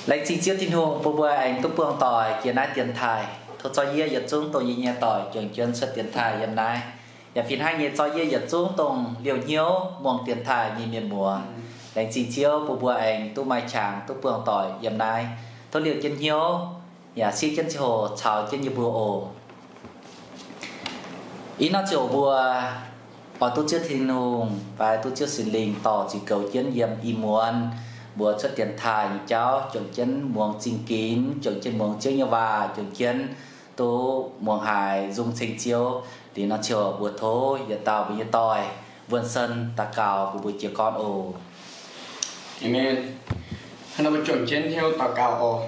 Laengz zingh Ziouv Tin-Hungh bun mbuo aengx duqv buangh doic jiex naaiv dienx taaih. Tov zorqv yie yietc zungv dongh yie nyei doic juangc jienv cuotv dienx taaih yiem naaiv. Yaac fih hnangv nyei zorqv yie yietc zungv dongh liouh hnyouv muangx dienx taaih nyei mienh muoz. Laengz zingh Ziouv bun mbuo aengx duqv maaih qangx duqv buangh doic yiem naaiv. Tov liouh jienv hnyouv yaac siev jienv ziangh hoc caux jienv yie mbuo oc. Ih hnoi ziouc mbuo oix duqv Ziouv Tin-Hungh fai duqv Ziouv Singx Lingh dorh ziqc goux jienv yiem ih muonz mbuo cuotv dienx taaih nyei jauv, juangc jienv muangx zingh ginx, juangc jienv muangx Ziouv nyei waac, juangc jienv duqv muangx haiz nzung ceng Ziouv. Liuz nor ziouc mbuo tov yietc dauh mbuo nyei doic, Wuonh Sen, daux gaux bun mbuo jiez gorn oc. Aamen. Hnangv naaiv mbuo juangc jienv hnyouv daux gaux oc.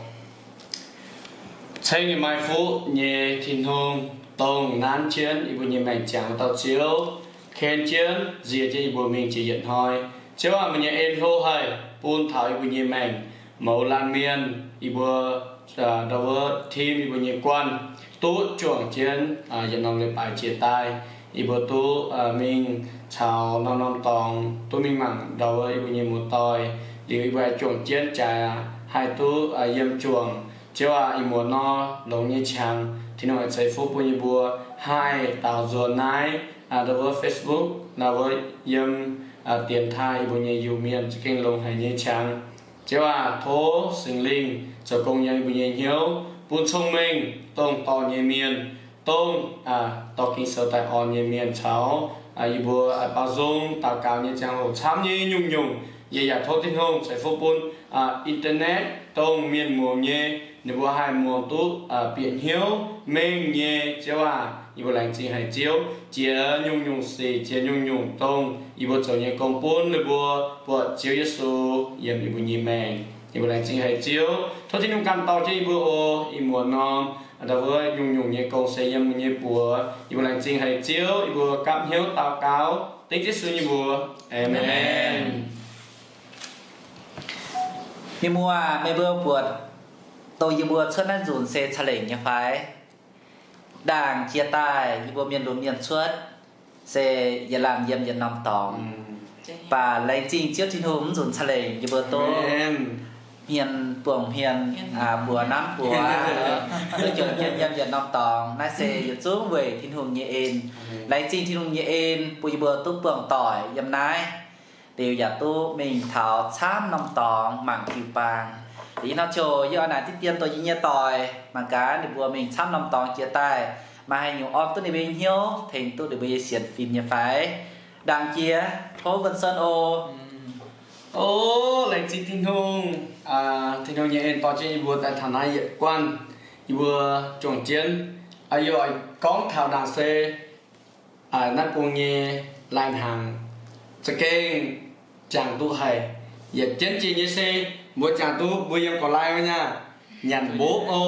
Ceng yaac maaih fuqv nyei Tin-Hungh, dongh nanv jienv yie mbuo nyei maengc ziangx dauh Ziouv, ken jienv nziex jienv yie mbuo mingh jiex yietc hnoi. Ziouv aac, meih nyei en hlo haic bun taux yie mbuo nyei maengc, mouz laanh mienh, yie mbuo ndau wuov tim yie mbuo nyei guanh duqv juangc jienv yietc norm leiz-baaix jiex daaih. Yie mbuo duqv mingh caux norm-norm dorngx duqv mingh mangc ndau wuov yie mbuo nyei muoz-doic. Liuz yie mbuo haih juangc jienv jaax haih duqv yiem juangc. Ziouv aac, ih muonz nor longx nyei qangx, Tin-Hungh haih ceix fuqv bun yie mbuo haih daaux nzuonx naaiv ndau wuov Facebook, ndau wuov yiem dienx taaih yie mbuo nyei Iu-Mienh za'gengh longx haic nyei qangx. Ziouv aac, tov Singx Lingh zoux gong yiem yie mbuo nyei hnyouv, bun cong-mengh dongh dorh nyei mienh, dongh dorh Ging-Sou daaih orn nyei mienh caux yie mbuo baaux nzung daux gaux nyei ziangh hoc camv nyei nyungc-nyungc. Yie yaac tov Tin-Hungh ceix fuqv bun internet dongh mienh muangx nyei, ninh mbuo haih muangx duqv bieqc hnyouv mengh nyei. Ziouv aac, yie mbuo laengz zingh haic Ziouv, jiex nyungc-nyungc sic, jiex nyungc-nyungc dongh yie mbuo zoux nyei gong bun ninh mbuo buatc Ziouv Yesu yiem yie mbuo nyei maengc. Yie mbuo laengz zingh haic Ziouv. Tov Tin-Hungh ganh dorh jienv yie mbuo oc. Ih muonz norm ndau wuov nyungc-nyungc nyei gong se yiem mbuo nyei buoz. Yie mbuo laengz zingh haic Ziouv. Yie mbuo gapv hnyouv daux gaux dengv Yesu nyei mbuox. Aamen. Mienh muoz, meih mbuo buatc dongh yie mbuo cuotv naaiv nzunc se ca'lengc nyei fai? Ndaangc jiex daaih yie mbuo mienh lunx mienh cuotv se yietc laanh yiem yietc norm dorngx. Baac laengz zingh Ziouv Tin-Hungh, mv nzunc ca'lengc yie mbuo duqv hmien buangh hmien, buoz namv buoz, duqv juangc jienv yiem yietc norm dorngx. Naaiv se yietc zungv weic Tin-Hungh nyei en. Laengz zingh Tin-Hungh nyei en bun yie mbuo duqv buangh doic yiem naaiv. Liuz yaac duqv mingh taux camv norm dorngx mangc jiu-baang. Ih hnoi ziouc yie oix naaic diqv dien dongh yie nyei doic mangc gaax ninh mbuo mingh camv norm dorngx jiex daaih maaih haaix nyungc orn duqv ninh mbuo nyei hnyouv, tengx duqv ninh mbuo nyei sienx fim nyei fai. Ndaangc jiex tov Wuonh Sen oc. O, laengz zingh Tin-Hungh. Tin-Hungh nyei en dorh jienv yie mbuo daaih taux naaiv yietc guanh, yie mbuo juangc jienv. Yie oix gorngv taux ndaangc se naaiv bung nyei lai-hnaangx za'gengh jangx duqv haic. Yietc jienv jiex nyei se mbuo jangx duqv mbuo yiem gorx-lai wuov nyei, nyanc mbopv o,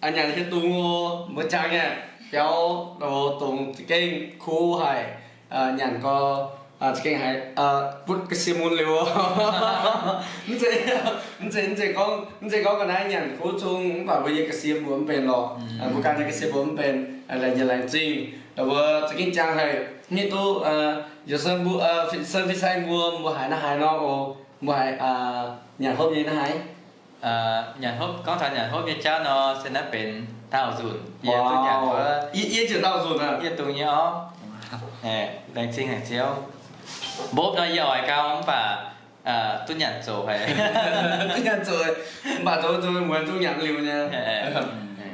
nyanc hieh dungz o, mbuo jangx nyei biaux dongz za'gengh kuv haic. Nyanc gau, za'gengh haiz butv ga'sie mun liuz. Mv zeiz, mv zeiz, mv zeiz gorngv, mv zeiz gorngv ga'naaiv nyanc kuv zungv mv baac mbuo nyei ga'sie mbuo mv benx lorqc. Mbuo ganh nyei ga'sie mbuo mv benx, laengz zingh. Mbuo za'gengh jangx haic, hieh duqv, yaac sen mbuo, sen fin-saeng mbuo, mbuo haiz naaiv haaix nor oc, mbuo haiz nyanc hopv nyei naaiv haaix? Nyanc hopv, gorngv taux nyanc hopv nyei jauv nor, se naaiv benx daauh nzunc yie duqv nyanc wuov. Yie ziouc daauh nzunc aqv. Hieh dungz nyei orv. Laengz zingh haic Ziouv. Mbopv nor yie oix gau mv baac duqv nyanc zoqc haic. Duqv nyanc zoqc, mv baac zoux zoux muonz zungv nyanc liuz nyei.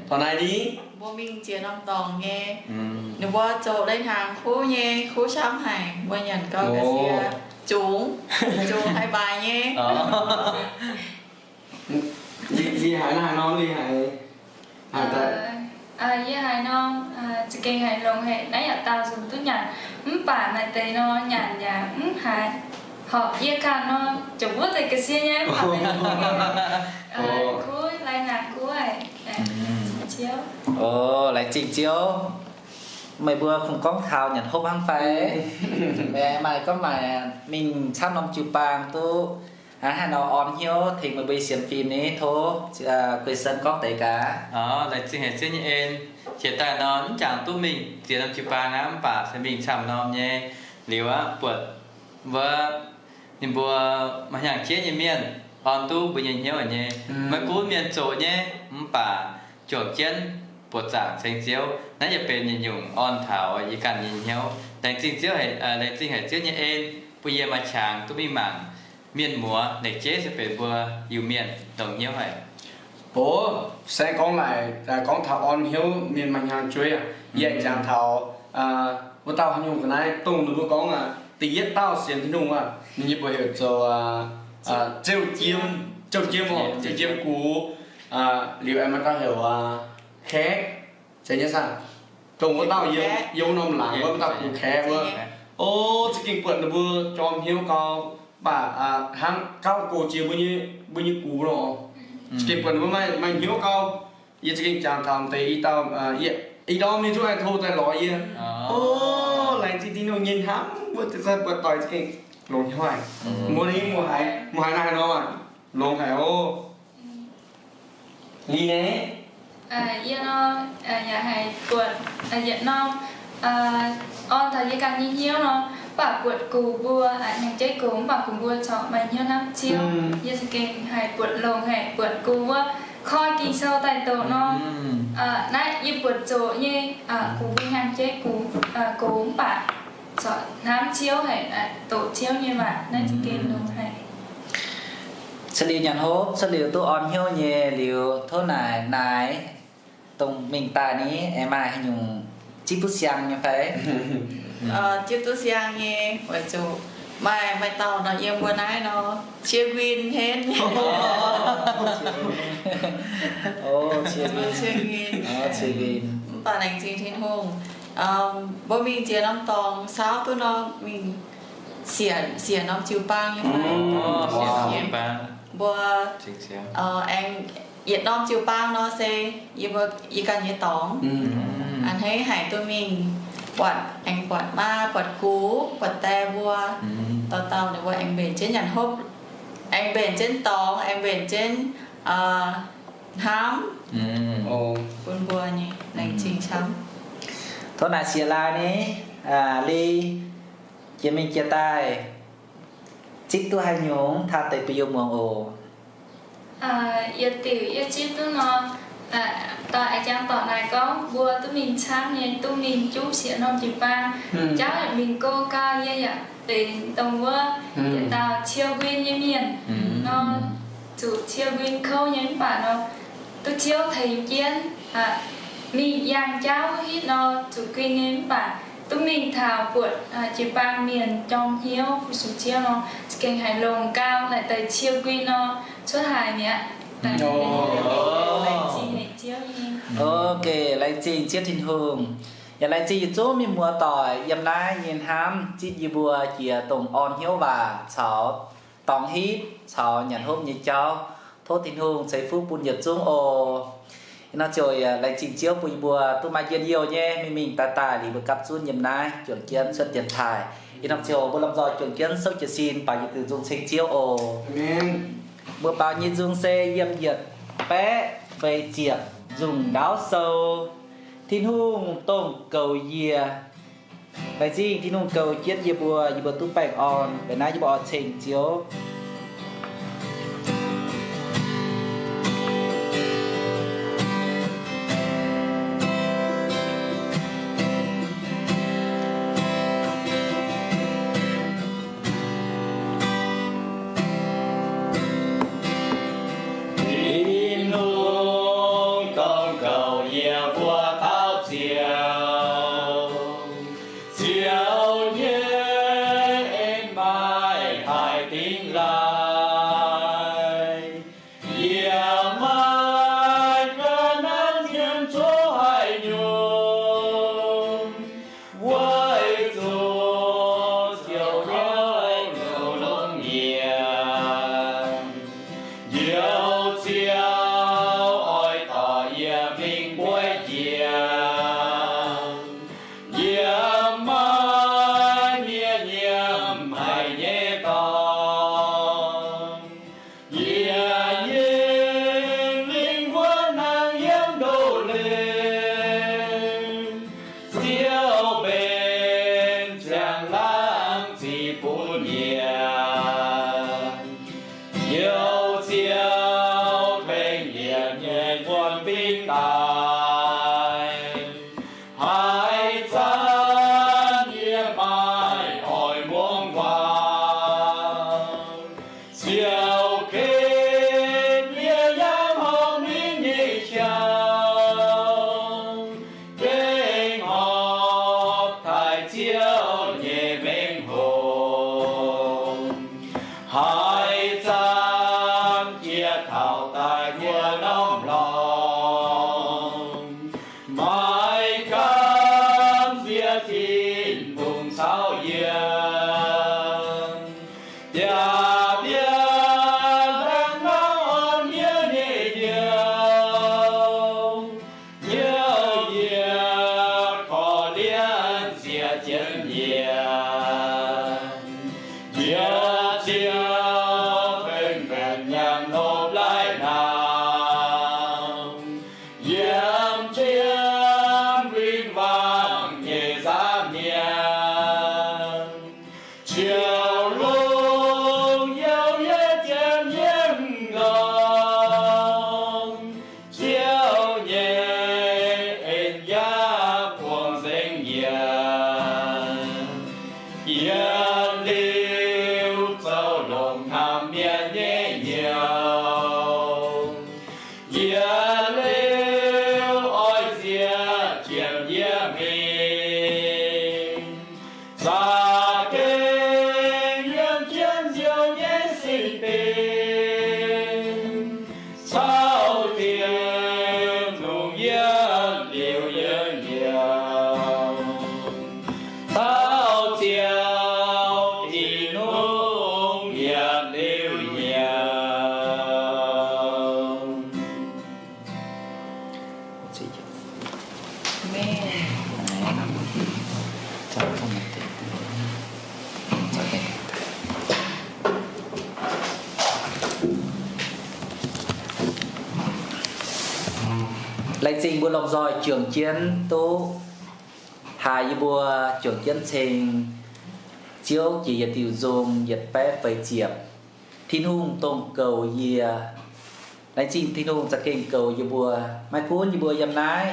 Taux naaiv ni, mbuo mingh jiex norm dorngx nyei, ninh mbuo zoqc lai-hnaangx kuv nyei, kuv camv haic, mbuo nyanc gau ga'sie zungx, zungx haiz mbaaix nyei. Li haiz naaiv haaix nor, li haiz, yie haiz norm za'gengh haiz longx haic, naaiv yaac daauh nzunc duqv nyanc, mv baac maaih deix nor nyanc yaac mv haiz. Horpc yie ganh nor, ziouc mbuov deix ga'sie nyei, mv baac kuv lai-hnaangx kuv haic. Ziouv. O, laengz zingh Ziouv. Meih mbuo kungx gorngv taux nyanc hopv hnangv fai? Maaih gorngv maaih mingh camv norm jiu-baang duqv haaix nor orn hnyouv tengx meih mbuo nyei sienx fim ni, tov Guei Sen gorngv deix gaax. Laengz zingh haic Ziouv nyei en. Jiex daaih nor mv jangx duqv mingh ziex norm jiu-baang aqv, mv baac se mingh camv norm nyei. Liuz aqv, buatc wuov ninh mbuo maaih hnyangx-jeiv nyei mienh, orn duqv mbuo nyei hnyouv nyei. Maiv gunv mienh zoqc nyei, mv baac juangc jienv buoqc zaangc ceng Ziouv. Naaiv yaac benx yietc nyungc orn taux yie ganh nyei hnyouv. Laengz zingh Ziouv haic, laengz zingh haic Ziouv nyei en, bun yie maaih qangx duqv mingh mangc mienh muoz. Naaiv jeiv se benx mbuo Iu-Mienh longx hnyouv haic. Oc, se gorngv naaic, gorngv taux orn hnyouv mienh maaih hnyangx-jeiv aqv, yie aengx jangx taux wuov dauh haaix nyungc ga'naaiv dongh ninh mbuo gorngv aqv, da'yietv dauh sienx Tin-Hungh aqv, ninh nyei mbuox heuc zoux Zouv Jiem, Zouv Jiem oc, Zouv Jiem Gux. Liuz aengx maaih dauh heuc Kaeqv, zeiz nyei saah? Dongh wuov dauh yiem wuov norm laangz wuov, wuov dauh Gux Kaeqv wuov. O, za'gengh buatc ninh mbuo jorm hnyouv gau, mv baac hnangv gauh gox jiex mbuo nyei gux nor. Za'gengh buatc ninh mbuo maaih hnyouv gau. Yie za'gengh jangx taux deix i dauh, i ndorm ninh zungv haih tov daaih lorz yie. O, laengz zingh Tin-Hungh nyei hnamv, mbuo deix buatc doic za'gengh longx hnyouv haic. Mbuo ninh mbuo haiz, mbuo haiz naaiv haaix nor aqv, longx haic oc. Liuz nyei, yie nor, yaac haiz buatc yietc norm orn taux yie ganh nyei hnyouv nor, mv baac buatc gux mbuo, hnyangx-jeiv gux, mv baac gux mbuo corc maaih hnyouv hnamv Ziouv. Yie za'gengh haiz buatc longx haic, buatc gux wuov koi Ging-Sou daaih doqc nor. Naaiv yie buatc zoqc nyei, gux mbuo hnyangx-jeiv gux, gux mv baac corc hnamv Ziouv haic, doqc Ziouv nyei waac. Naaiv za'gengh longx haic. Cuotv liuz nyanc hopv, cuotv liuz duqv orn hnyouv nyei liuz, tov naaic naaic dongh mingh daaih ni, aengx maaih haaix nyungc zipv duqv siang nyei fai? Zipv duqv siang nyei, weic zuqc maaih, maaih dauh nor yiem mbuo naaiv nor, cie nquin henv. Cie nquin. Mv baac laengz zingh Tin-Hungh, mbuo mingh ziex norm dorngx saauv duqv nor, mingh siec, siec norm jiu-baang nyei fai? Mbuo aengx yietc norm jiu-baang nor se yie mbuo, yie ganh nyei dorngx. A'hneiv haiz duqv mingh buatc, aengx buatc maa, buatc gux, buatc die mbuo, dauh dauh ninh mbuo aengx mbenc jienv nyanc hopv, aengx mbenc jienv dorngx, aengx mbenc jienv hnamv bun mbuo nyei. Laengz zingh camv. Tov naaic siex laaix ni, li jiex mingh jiex daaih, zipv duqv haaix nyungc taaih deix bun yie muangx oc. Yietc diuc yie zipv duqv nor, dorh a'jang dorc naaic gorngv mbuo duqv mingh camv nyei, duqv mingh juqv sieqv norm jiu-baang, jauv yaac mingh go gau, yie yaac benx dongh wuov yietc dauh ciou nquin nyei mienh nor, zuqc ciou nquin kouv nyei mv baac nor, duqv Ziouv tengx jienv, mingh yangh jauv hitv nor zuqc nquin nyei mv baac duqv mingh taux buatc jiu-baang mienh jorm hnyouv fu-sux Ziouv nor, za'gengh haiz longx gau, naaic deix ciou nquin nor cuotv haic mi'aqv. Laengz zingh Ziouv nyei. Ok, laengz zingh Ziouv Tin-Hungh. Yaac laengz zingh yietc zungv mienh muoz-doic yiem naaiv nyei hnamv zipv yie mbuo jiex dongh orn hnyouv waac caux dorngx hitv caux nyanc hopv nyei jauv. Tov Tin-Hungh ceix fuqv bun yietc zungv oc. Ih nor ziouc laengz zingh Ziouv bun yie mbuo duqv maaih njien-youh nyei mingh mingh daaih daaih liuz mbuo gapv zunv yiem naaiv juangc jienv cuotv dienx taaih. Ih nor ziouc mbuo lomh nzoih juangc jienv souv jiez sin baac yietc diuc nzung ceng Ziouv oc. Mbuo baaux nyei nzung se yiem yietc baeqv feix ziepc nzung ndaauv sou, Tin-Hungh dongh goux yie. Laengz zingh Tin-Hungh goux jienv yie mbuo, yie mbuo duqv baengh orn. Mbenc naaiv yie mbuo oix ceng Ziouv. Tin-Hungh dongh goux yie mbuo taux ziouc, ziouc nyei en maaih taaih dingx laaih. Yie maiv ganh nanv nyiemc zuqc haaix nyungc, weic zuqc ziouc hnyouv longx nyiemc. Njoux Ziouv oix dorh yie mingh bueix jiex, yie maiv mienh nyiemc haic nyei dorngx. Yie nyei lingh wuov hnangv yiem ndoh leiz, Ziouv mbenc ziangh laangz ziqc bun yie. Njoux Laengz zingh mbuo lomh nzoih juangc jienv duqv haiz yie mbuo juangc jienv ceng Ziouv jiex yietc diuh nzung yietc baeqv feix ziepc. Tin-Hungh dongh goux yie. Laengz zingh Tin-Hungh za'gengh goux yie mbuo. Maiv gunv yie mbuo yiem naaiv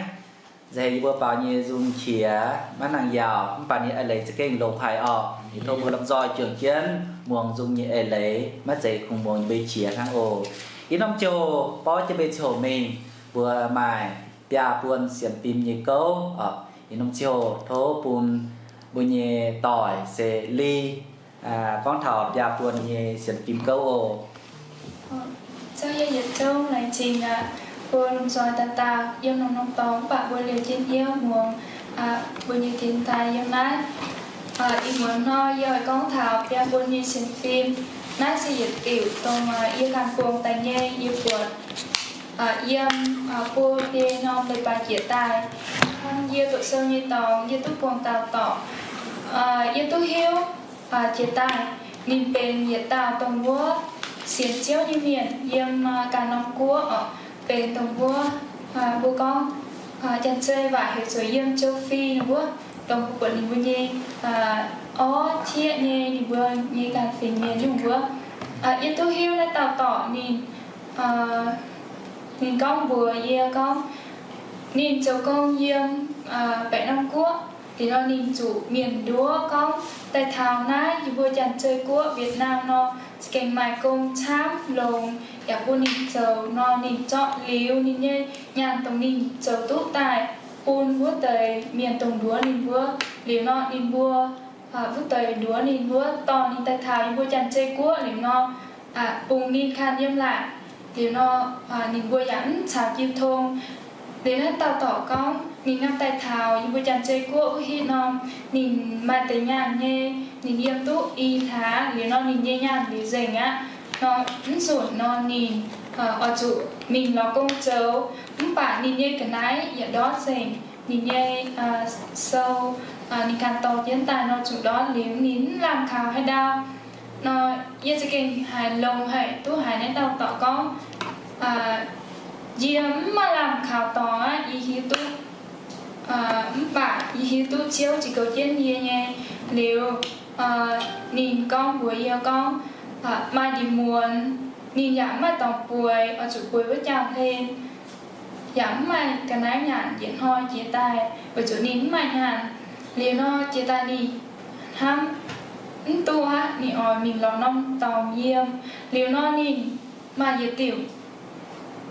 nzengc, yie mbuo baaux nyei nzung qiex maiv nangc yaauc, mv baac ninh eix leiz za'gengh longx haic orqc. Yie tov mbuo lomh nzoih juangc jienv muangx nzung nyei eix leiz, maiv zeiz kungx muangx nyei mbei qiex hnangv oc. Ih norm ziangh hoc borv jienv mbei ziangh hoc mingh, mbuo maaih biaa buon sienx fim nyei gouv oc. Ih norm ziangh hoc tov bun mbuo nyei doic se Li gorngv taux biaa buon nyei sienx fim gouv oc. Zouv yie yietc zungv laengz zingh aqv. Mbuo lomh nzoih dauh dauh yiem norm-norm dorngx mv baac mbuo liouh jienv hnyouv muangx mbuo nyei dienx daaih yiem naaiv. Ih muonz nor yie oix gorngv taux biaa buon nyei sienx fim. Naaiv se yietc diuc dongh yie ganh buangh daaih nyei. Yie buatc yiem buo biei norm leiz-baaix jiex daaih, yie doqc sou nyei dorngx yie duqv buangh dauh dorngx. Yie duqv hiuv jiex daaih ninh benx yietc dauh dongh wuov sienx Ziouv nyei mienh yiem ganh norm guoqv oc, benx dongh wuov, mbuo gorngv, janx-zei waac heuc zuqc yiem châu Phi ninh wuov, dongh mbuo buatc ninh mbuo nyei orv qieqv nyei, ninh mbuo nyei ganh fingx mienh nyungc wuov. Yie duqv hiuv naaiv dauh dorngx ninh, ninh gorngv mbuox yie gorngv ninh zoux gong yiem baeqc norm guoqv. Liuz nor ninh zuqc mienh nduov gorngv daaih taux naaiv yie mbuo janx-zei guoqv Việt Nam nor za'gengh maaih gong camv longx yaac bun ninh zoux nor, ninh zorqv liuz ninh nyei nyaanh dongh ninh zoux duqv daaih bun wuov deix mienh dongh nduov ninh wuov. Liuz nor ninh mbuo wuov deix nduov ninh wuov dorh ninh daaih taux yie mbuo janx-zei guoqv liuz nor, bungx ninh kanh yiem laaic. Liuz nor ninh mbuo yaac mv caux jiu tong. Liuz naaiv dauh dorc gorngv ninh ngamv daaih taux yie mbuo janx-zei guoqv wuov hitv norm, ninh maaih deix nyaanh nyei, ninh yiem duqv i hlaax liuz nor ninh nyei nyaanh liuz nzengc aqv. Nor mv nzunc nor ninh oix zuqc mingh lorz gong zoux, mv baac ninh nyei ga'naaiv yietc ndortv nzengc. Ninh nyei sou ninh ganh dorh jienv daaih nor zuqc ndortv liuz ninh mv lamh kaux haaix ndau. Nor yie za'gengh haiz longx haic duqv haiz naaiv dauh dorc gorngv, yie mv maaih lamh kaux dorngx aqv, yie hiuv duqv, mv baac yie hiuv duqv Ziouv ziex goux jienv yie nyei. Liuz ninh gorngv mbuox yie gorngv, maaih ndie muonz ninh yaac mv maaih dorngx bueix, oix zuqc bueix wuov jauv-hlen, yaac mv maaih ga'naaiv nyanc, yietc hnoi jiex daaih weic zuqc ninh mv maaih nyaanh. Liuz nor jiex daaih ninh hnamv mv duqv aqv, ninh oix mingh lorz norm dorngx yiem. Liuz nor ninh maaih yietc diuc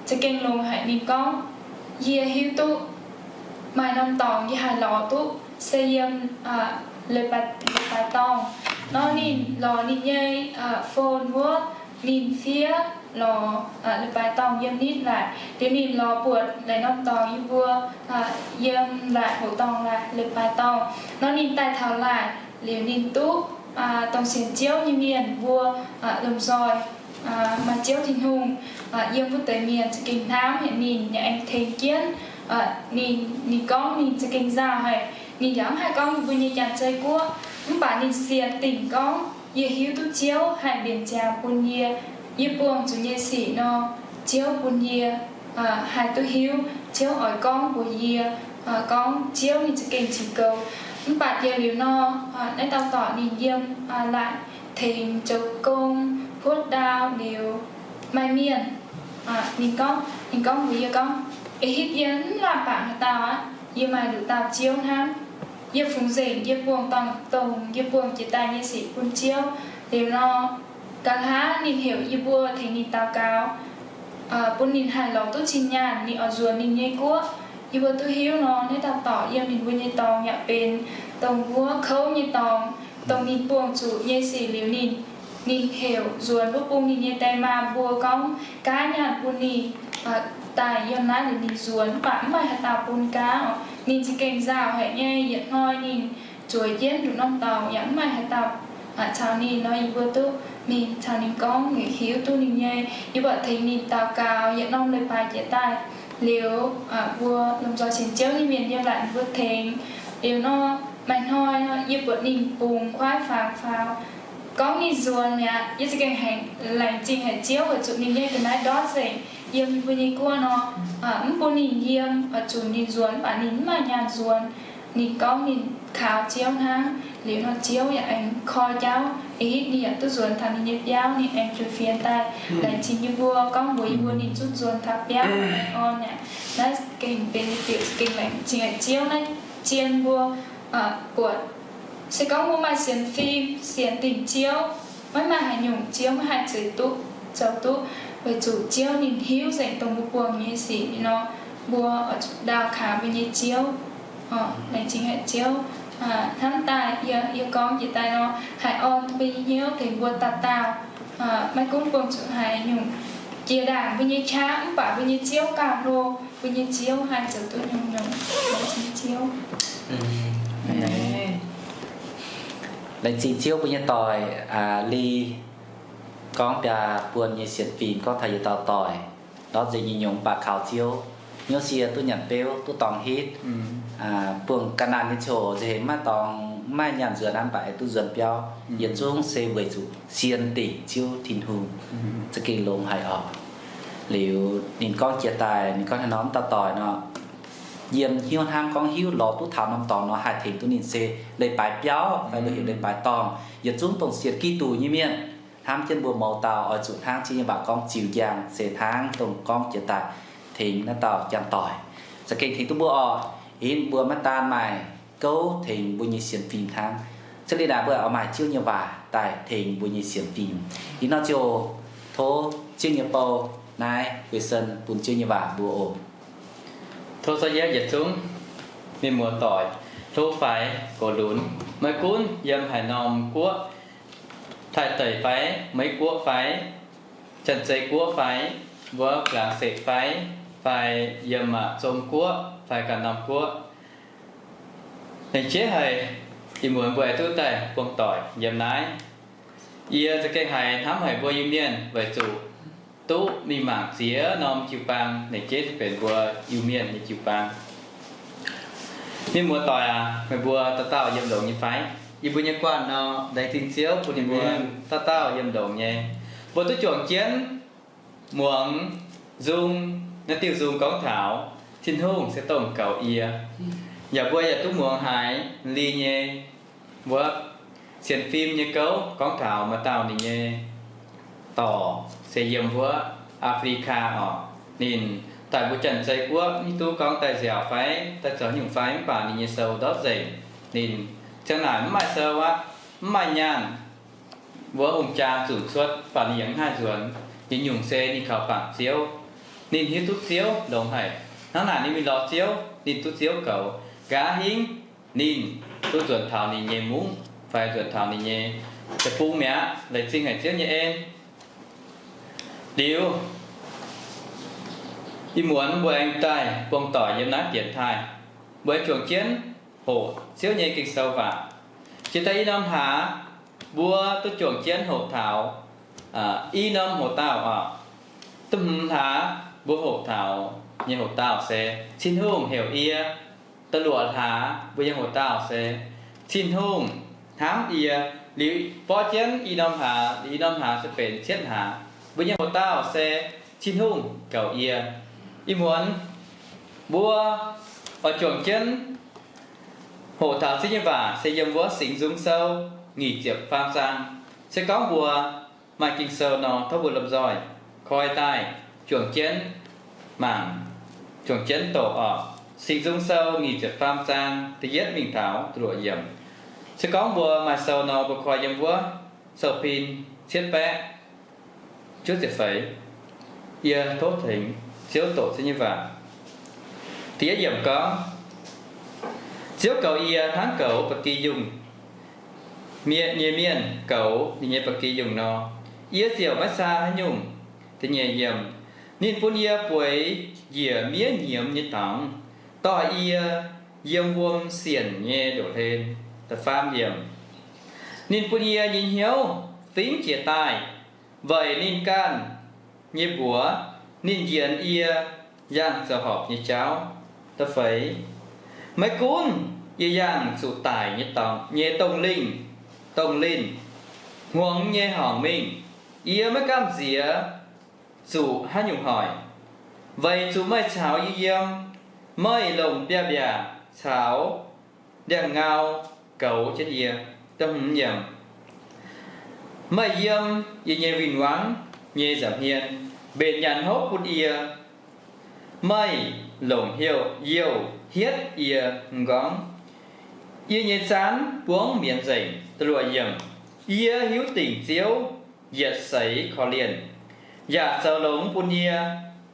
za'gengh longx haic, ninh gorngv, yie hiuv duqv maaih norm dorngx yie haih lorz duqv se yiem leiz-baaix dorngh. Nor ninh lorz ninh nyei phone wuov, ninh fiev lorz leiz-baaix dorngh yiem nitv laaic. Liuz ninh lorz buatc laaix norm dorngx yie mbuo yiem laaic hoc dorngh laaic leiz-baaix dorngh. Nor ninh daaih taux laaic liuz ninh duqv dongh sienx Ziouv nyei mienh mbuo lomh nzoih maaih Ziouv Tin-Hungh yiem wuov deix mienh za'gengh hnamv haic ninh, yaac aengx tengx jienv ninh. Ninh gorngv ninh za'gengh nzauh haic. Ninh yaac mv haih gorngv yie mbuo nyei janx-zei guoqv, mv baac ninh sienx dingc gorngv, yie hiuv duqv Ziouv haih mbienc ziangx bun yie. Yie buangh zuqc nyei sic nor, Ziouv bun yie haih duqv hiuv. Ziouv oix gorngv mbuox yie gorngv Ziouv ninh za'gengh cingx goux. Mv baac jiex liuz nor, naaiv dauh dorc ninh yiem laaic tengx zoux gong, hutv ndau liuz maaih mienh. Ninh gorngv, ninh gorngv mbuox yie gorngv, eix hitv yie mv lamh bangc haaix dauh aqv. Yie maaih nduqc dauh Ziouv hnangv. Yie fungx nzengc yie buangh dongh, dongh yie buangh jiex daaih nyei sic bun Ziouv. Liuz nor, ga'haav ninh heuc yie mbuo tengx ninh daux gaux, bun ninh haih lorz duqv cing nyaanh ninh oix nzuonx ninh nyei guoqv. Yie mbuo duqv hiuv nor, naaiv dauh dorc yiem ninh mbuo nyei dorngx yaac benx dongh wuov kouv nyei dorngx, dongh ninh buangh zuqc nyei sic liuz ninh, ninh heuc nzuonx wuov bung ninh nyei die maa mbuo gorngv gaav nyaanh bun ninh daaih yiem naaiv liuz ninh nzuonx, mv baac mv maaih haaix dauh bun gaav oc. Ninh za'gengh nzauh haic nyei, yietc hnoi ninh zueiz jienv nduqc norm dorngx yaac mv maaih haaix dauh caux ninh nor, yie mbuo duqv mingh caux ninh gorngv, ninh hiuv duqv ninh nyei. Yie mbuo tengx ninh daux gaux yietc norm leiz-baaix jiex daaih liuz, mbuo lomh nzoih sienx Ziouv nyei mienh yiem laaic ninh mbuo tengx. Liuz nor, maaih hnoi yie buatc ninh bungx kuaaiv faaux faaux, gorngv ninh nzuonx mi'aqv. Yie za'gengh laengz zingh haic Ziouv weic zuqc ninh nyei ga'naaiv ndortv nzengc yiem mbuo nyei guoqv nor, mv bun ninh yiem, weic zuqc ninh nzuonx mv baac ninh mv maaih nyaanh nzuonx. Ninh gorngv ninh kaux Ziouv hnangv. Liuz nor Ziouv yaac aengx koi jauv, ih hitv ninh yaac duqv nzuonx taux ninh nyei biauv, ninh aengx fienx fienx daaih. Laengz zingh yie mbuo gorngv mbuox yie mbuo ninh zungv nzuonx taux biauv aengx orn aqv. Naaiv gengh benx yietc diuc gengh laengz zingh haic Ziouv naaiv zien mbuo buatc. Se gorngv mbuo maaih sienx fim, sienx dingc Ziouv, maiv maaih haaix nyungc Ziouv maiv haih zeix duqv, zoux duqv, weic zuqc Ziouv ninh hiuv nzengc dongh mbuo buangh nyei sic nor, mbuo oix zuqc ndaauh kaax mbuo nyei Ziouv. Laengz zingh haic Ziouv. Hnamv daaih yie, yie gorngv njiec daaih nor, haih orn mbuo nyei hnyouv tengx mbuo dauh dauh. Maiv gunv buangh zuqc haaix nyungc, jiex ndaangc mbuo nyei qaqv mv baac mbuo nyei Ziouv gauh hlo, mbuo nyei Ziouv haih zoux duqv nyungc-nyungc. Laengz zingh Ziouv. Laengz zingh Ziouv mbuo nyei doic, Li, gorngv biaa buonc nyei sienx fim gorngv taux yietc dauh doic, ndortv nzengc nyei nyungc mv baac kaux Ziouv, hnyouv sie duqv nyanc beuv, duqv dorngx hitv, buangh ga'naanh nyei ziouc nzengc hemx maiv dorngx, maiv maaih nyaanh nzuonx aqv, mv baac duqv nzuonx biauv, yietc zungv se weic zuqc sienx dingc Ziouv Tin-Hungh. Za'gengh longx haic oc. Liuz ninh gorngv jiex daaih, ninh gorngv haaix nor, mv dauh doic nor, yiem hnyouv hnamv gorngv hiuv lorz duqv taux norm dorngx nor haih tengx duqv ninh se leiz-baaix biauv fai mbuo heuc leiz-baaix dorngh. Yietc zungv dongh sienx Giduc nyei mienh, hnamv jienv mbuo mouz dauh oix zuqc hnangv Ziouv nyei waac gorngv ziux njang, se hnangv dongh gorngv jiex daaih tengx naaiv dauh janx-doic. Za'gengh tengx duqv mbuo oc. Ih mbuo maiv daan maaih gouv tengx mbuo nyei sienx fim hnangv, se liuz naaic mbuo oix maaih Ziouv nyei waac daaih tengx mbuo nyei sienx fim. Ih nor ziouc tov Ziouv nyei bou naaiv guei sen bun Ziouv nyei waac mbuo oc. Tov zorqv yietv yietc zungv mienh muoz-doic, hlo faix gox lunx, maiv gunv yiem haaix norm guoqv, Taiv-Deic fai, Meiv Guoqv fai, Janx-Zei Guoqv fai, mbuo Faa^laa^se fai, fai yiem aac Zong Guoqv fai ganh norm guoqv, lengc jeiv haic, ih muonz mbuo aengx duqv daaih buangh doic yiem naaiv. Yie za'gengh haiz hnamv haic mbuo Iu-Mienh weic zuqc duqv mingh mangc ziex norm jiu-baang, lengc jeiv se benx mbuo Iu-Mienh nyei jiu-baang. Mienh muoz-doic aac, meih mbuo dauh dauh yiem longx nyei fai? Yie mbuo nyei guanh nor, laengz zingh Ziouv bun yie mbuo dauh dauh yiem longx nyei. Mbuo duqv juangc jienv muangx nzung, naaiv diuh nzung gorngv taux Tin-Hungh se dongh goux yie. Yaac mbuo yaac duqv muangx haiz Li nyei wuov sienx fim nyei gouv gorngv taux maaih dauh ninh nyei dorc se yiem wuov Aa^faa^li^kaa oc. Ninh daaih mbuo Janx-Zei Guoqv, mv hiuv duqv gorngv daaih nziaauc fai daaih zoux nyungc fai, mv baac ninh nyei sou ndortv nzengc. Ninh ziang naaic mv maaih sou aqv, mv maaih nyaanh, wuov hungh jaa zunc cuotv, mv baac ninh yaac mv haih nzuonx. Nyungc-nyungc se ninh kaux bangc Ziouv. Ninh hiuv duqv Ziouv longx haic. Hnangv naaic ninh mingh lorz Ziouv, ninh duqv Ziouv goux. Nqa'haav hingv ninh duqv nzuonx taux ninh nyei mungv fai nzuonx taux ninh nyei deic-bung mi'aqv. Laengz zingh haic Ziouv nyei en. Liuz, ih muonz mbuo aengx daaih buangh doic yiem naaiv dienx taaih, mbuo aengx juangc jienv hoqc Ziouv nyei Ging-Sou waac. Jiex daaih i norm hlaax, mbuo duqv juangc jienv hoqc taux i norm hoc-dauh oc. Da'hmz hlaax mbuo hoqc taux nyei hoc-dauh se Tin-Hungh heuc yie. Da'luoqc hlaax mbuo nyei hoc-dauh se Tin-Hungh hnamv yie. Liuz borqv jienv i norm hlaax, i norm hlaax se benx cietv hlaax, mbuo nyei hoc-dauh se Tin-Hungh goux yie. Ih muonz mbuo oix juangc jienv hoqc taux Ziouv nyei waac se yiem wuov Singx Nzung Sou nyic ziepc faam zaang. Se gorngv mbuo maaih Ging-Sou nor, tov mbuo lomh nzoih koi daaih juangc jienv mangc, juangc jienv doqc oc. Singx Nzung Sou nyic ziepc faam zaang da'yietv mingh taux da'luoqc yiemc. Se gorngv mbuo maaih sou nor, mbuo koi yiem wuov sou-pin cietv baeqv juov ziepc feix. Yie tov tengx Ziouv doqc Ziouv nyei waac. Da'yietv yiemc gorngv, Ziouv goux yie hnangv goux ba'gi yungh mienh nyei mienh goux ninh nyei ba'gi yungh nor, yie ziouc maiv saa haaix nyungc. Da'nyeic yiemc, ninh bun yie bueix njiec miev nyiemz nyei dorngx, dorh yie yiem wuom sienc nyei ndoqv-hlen. Da'faam yiemc, ninh bun yie nyei hnyouv fingx jiez daaih weic ninh ganh nyei mbuox, ninh njienz yie yangh zoux horpc nyei jauv. Da'feix, maiv gunv yie yangh zuqc daic nyei dorngx, nyei dongh lingh, dongh linh, hmuangx nyei horngc mingh. Yie maiv gamh nziex zuqc haaix nyungc hoic, weic zuqc meih caux yie yiem. Meih longc biaav-mbiaac caux ndiangx-ngau goux jienv yie. Meih yiem yie nyei win-wangv nyei nza'hmien, mbenc nyanc hopv bun yie. Meih longc heuc youh hietv yie m'nqorngv. Yie nyei zaanv buangv mienz nzengc. Yie hiuv dingc Ziouv yietc seix korv-lienh yaac zoux longx bun yie.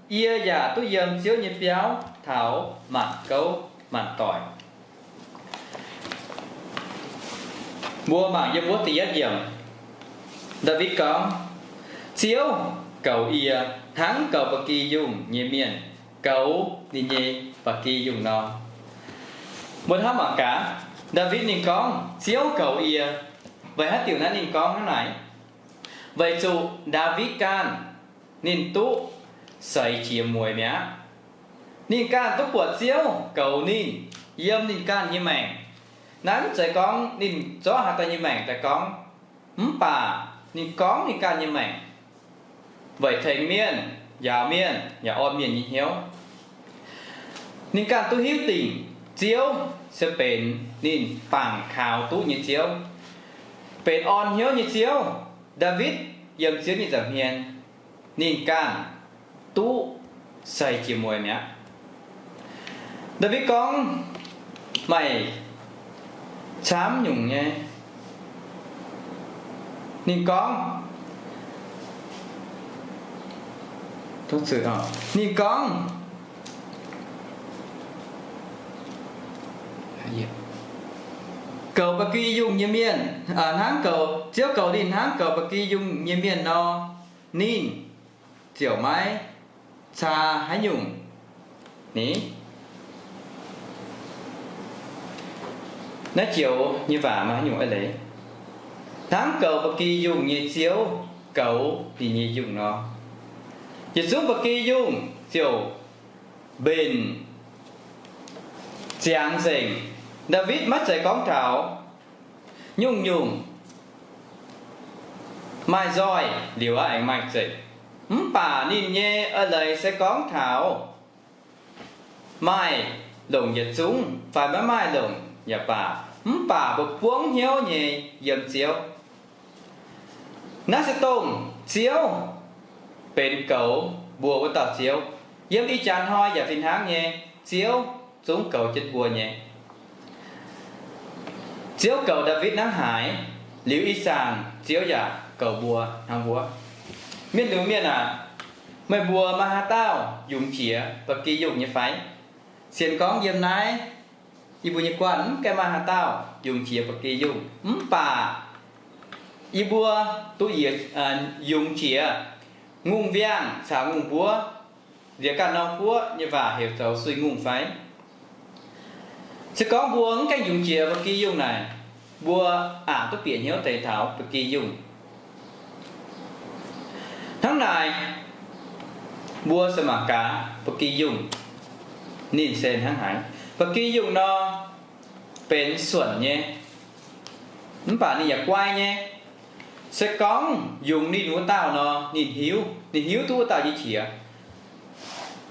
Yie yaac duqv yiem Ziouv nyei biauv taux maanc gouv maanc doic. Mbuo mangc yiem wuov da'yietv yiemc, Ndaawitv gorngv, Ziouv goux yie hnangv goux ba'gi yungh nyei mienh goux ninh nyei ba'gi yungh nor. Mbuo hnamv mangc gaax, Ndaawitv ninh gorngv, Ziouv goux yie. Weic haaix diuc naaiv ninh gorngv hnangv naaic? Weic zuqc Ndaawitv ganh ninh duqv seix jiex mueiz mi'aqv. Ninh ganh duqv buatc Ziouv goux ninh yiem ninh ganh nyei maengc. Naaiv mv zeiz gorngv ninh zorqv haaix dauh nyei maengc daaih gorngv, mv baac ninh gorngv ninh ganh nyei maengc weic tengx mienh, njaaux mienh, yaac orn mienh nyei hnyouv. Ninh ganh duqv hiuv dingc Ziouv se benx ninh bangc kaux duqv nyei Ziouv, benx orn hnyouv nyei Ziouv. Ndaawitv yiem Ziouv nyei nza'hmien, ninh ganh duqv seix jiex mueiz mi'aqv. Ndaawitv gorngv, maaih camv nyungc nyei. Ninh gorngv, ninh gorngv, goux ba'gi yungh nyei mienh, hnangv goux, Ziouv goux ninh hnangv goux ba'gi yungh nyei mienh nor, ninh ziouc maiv caa haaix nyungc. Ni, naaiv joux nyei waac maaih haaix nyungc eix leiz? Hnangv goux ba'gi yungh nyei Ziouv goux ninh nyei yungh nor, yietc zungv ba'gi yungh ziouc mbenc ziangx nzengc. Ndaawitv maiv zeiz gorngv taux nyungc-nyungc maaih nzoih liuz aqv, aengx maaih zeic. Mv baac ninh nyei eix leiz se gorngv taux maaih longc yietc zungv fai maiv maaih longc yaac baac, mv baac mbuo buangv hnyouv nyei yiem Ziouv. Naaiv se dongh Ziouv benx goux mbuo wuov dauh Ziouv. Yiem ih jaax hnoi yaac fih hnangv nyei, Ziouv zungv goux jienv mbuo nyei. Ziouv goux Ndaawitv hnangv haaix, liuz ih zanc Ziouv yaac goux mbuo hnangv wuov. Mienh lunx mienh aac, meih mbuo maaih haaix dauh yungz jiex ba'gi yungh nyei fai? Sienx gorngv yiem naaiv yie mbuo nyei guanh mv gaengh maaih haaix dauh yungz jiex ba'gi yungh, mv baac yie mbuo duqv yungz jiex ngongh wiangh caux ngongh mbuov. Nziex ganh norm guoqv nyei waac heuc zoux suiv-ngongh fai? Se gorngv mbuo mv gaengh yungz jiex ba'gi yungh naaic, mbuo aqc duqv bieqc hnyouv deix taux ba'gi yungh. Hnangv naaic, mbuo se mangc gaax ba'gi yungh ninh se hnangv haaix. Ba'gi yungh nor, benx suonc nyei, mv baac ninh yaac guai nyei. Se gorngv yungz ninh wuov dauh nor, ninh hiuv, ninh hiuv duqv wuov dauh nyei qiex.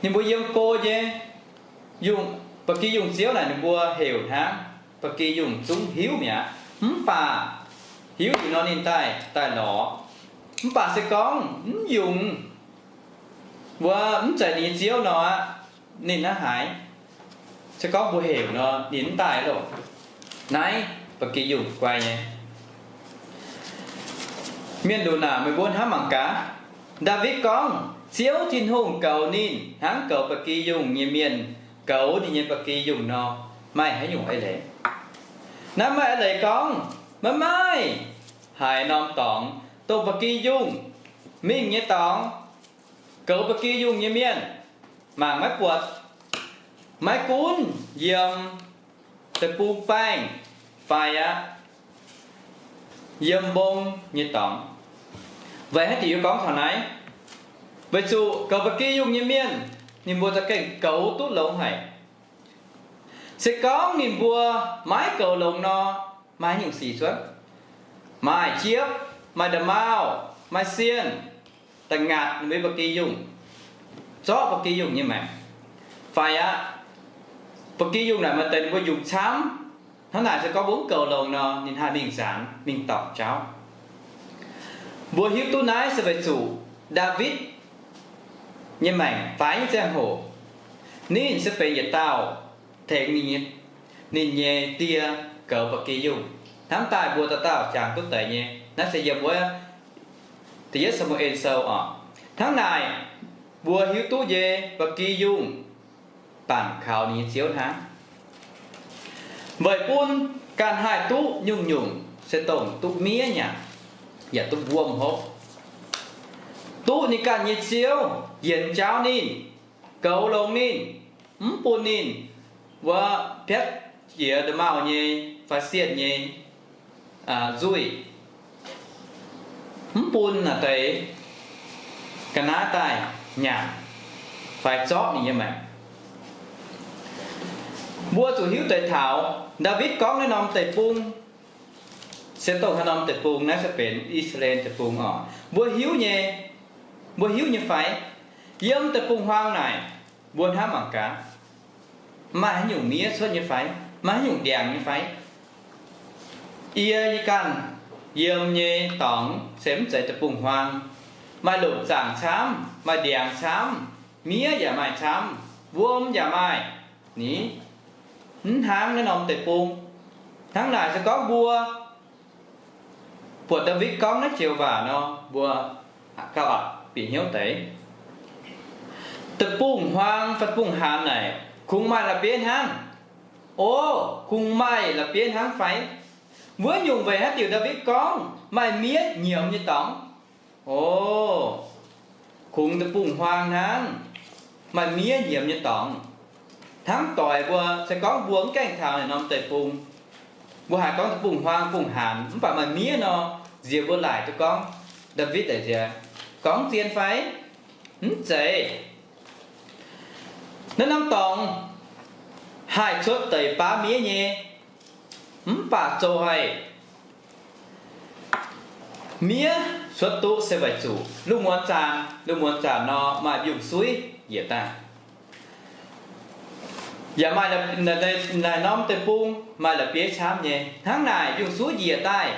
Ninh mbuo yiem go nyei, ba'gi yungh ziouv naaic ninh mbuo heuc hnangv, ba'gi yungh zungv hiuv mi'aqv. Mv baac hiuv liuz nor ninh daaih, daaih lorz. Mv baac se gorngv mv yungz, wuov mv zeiz ninh nyei ziouv nor aqv, ninh hnangv haaix? Se gorngv mbuo heuc nor, ninh mv daaih loh. Naaiv ba'gi yungh guai nyei. Mienh lunx aac, meih mbuo hnamv mangc gaax. Ndaawitv gorngv, Ziouv Tin-Hungh goux ninh hnangv goux ba'gi yungh nyei mienh goux ninh nyei ba'gi yungh nor, maaih haaix nyungc eix leiz? Naaiv maaih eix leiz gorngv, maiv maaih haaix norm dorngx, dongh ba'gi yungh mingh nyei dorngx, goux ba'gi yungh nyei mienh mangc maiv buatc. Maiv gunv yiem deic-bung baengh fai aqv, yiem mbong nyei dorngx. Weic haaix diuc yie gorngv taux naaiv? Weic zuqc goux ba'gi yungh nyei mienh, ninh mbuo za'gengh goux duqv longx haic. Se gorngv ninh mbuo maiv goux longx nor, maaih haaix nyungc sic cuotv? Maaih jiepv, maaih nda'maauh, maaih sienh, da'ngatc ninh mbuo ba'gi yungh, zorqv ba'gi yungh nyei maengc. Fai aqv, ba'gi yungh naaic maaih deix ninh mbuo yungz camv. Hnangv naaic se gorngv mbuo mv goux longx nor, ninh haih mingh nzaanx, mingh dorngc jauv. Mbuo hiuv duqv naaiv se weic zuqc Ndaawitv nyei maengc faix nyei ziangh hoc, ninh se benx yietc dauh tengx ninh nyei, ninh nyei die goux ba'gi yungh. Hnamv daaih mbuo dauh dauh jangx duqv deix nyei. Naaiv se yiem wuov Da'yietv Saa^mu^en Sou oc. Hnangv naaic, mbuo hiuv duqv nyei, ba'gi yungh bangc kaux ninh nyei ziouv hnangv. Weic bun ganh haih duqv nyungc-nyungc se dongh duqv miev nyanc, yaac duqv wuom hopv, duqv ninh ganh nyei ziouv yienx jaauv ninh, goux longx ninh, mv bun ninh wuov piatv jiex nda'maauh nyei fai sienh nyei nzuih, mv bun naaic deix ga'naaiv daaih nyanc fai zorqv ninh nyei maengc. Mbuo zuqc hiuv deix taux Ndaawitv gorngv naaiv norm deic-bung se dongh haaix norm deic-bung. Naaiv se benx I^saa^laa^en Deic-Bung oc. Mbuo hiuv nyei, mbuo hiuv nyei fai? Yiem deic-bung-huaang naaic, mbuo hnamv mangc gaax, maaih haaix nyungc miev cuotv nyei fai? Maaih haaix nyungc ndiangx nyei fai? Yie, yie ganh yiem nyei dorngx se mv zeiz deic-bung-huaang. Maaih lomc zaangc camv, maaih ndiangx camv, miev yaac maaih camv, wuom yaac maaih. Ni, mv hnangv naaiv norm deic-bung. Hnangv naaic se gorngv mbuo buatc Ndaawitv gorngv naaiv joux waac nor, mbuo gauh bieqc hnyouv deix. Deic-bung-huaang fai deic-bung-haanz naaic kungx maaih la'bieiv hnangv. O, kungx maaih la'bieiv hnangv fai? Wuov nyungc weic haaix diuc Ndaawitv gorngv maaih miev nyiemz nyei dorngx? O, kungx deic-bung-huaang hnangv maaih miev nyiemz nyei dorngx. Hnangv doix mbuo, se gorngv mbuo mv gaengh taux naaic norm deic-bung, mbuo haiz gorngv deic-bung-huaang deic-bung-haanz mv baac maaih miev nor, nziex mbuo laaic duqv gorngv Ndaawitv daic nziex. Gorngv zien fai? Mv zeiz. Naaiv norm dorngx haih cuotv deix baav miev nyei, mv baac zoux haic miev cuotv duqv se weic zuqc lungh muonz zanc, lungh muonz zanc nor maaih mbiungc-suiv njiec daaih. Yaac maaih naaic norm deic-bung maaih la'bieiv camv nyei. Hnangv naaic mbiungc-suiv njiec daaih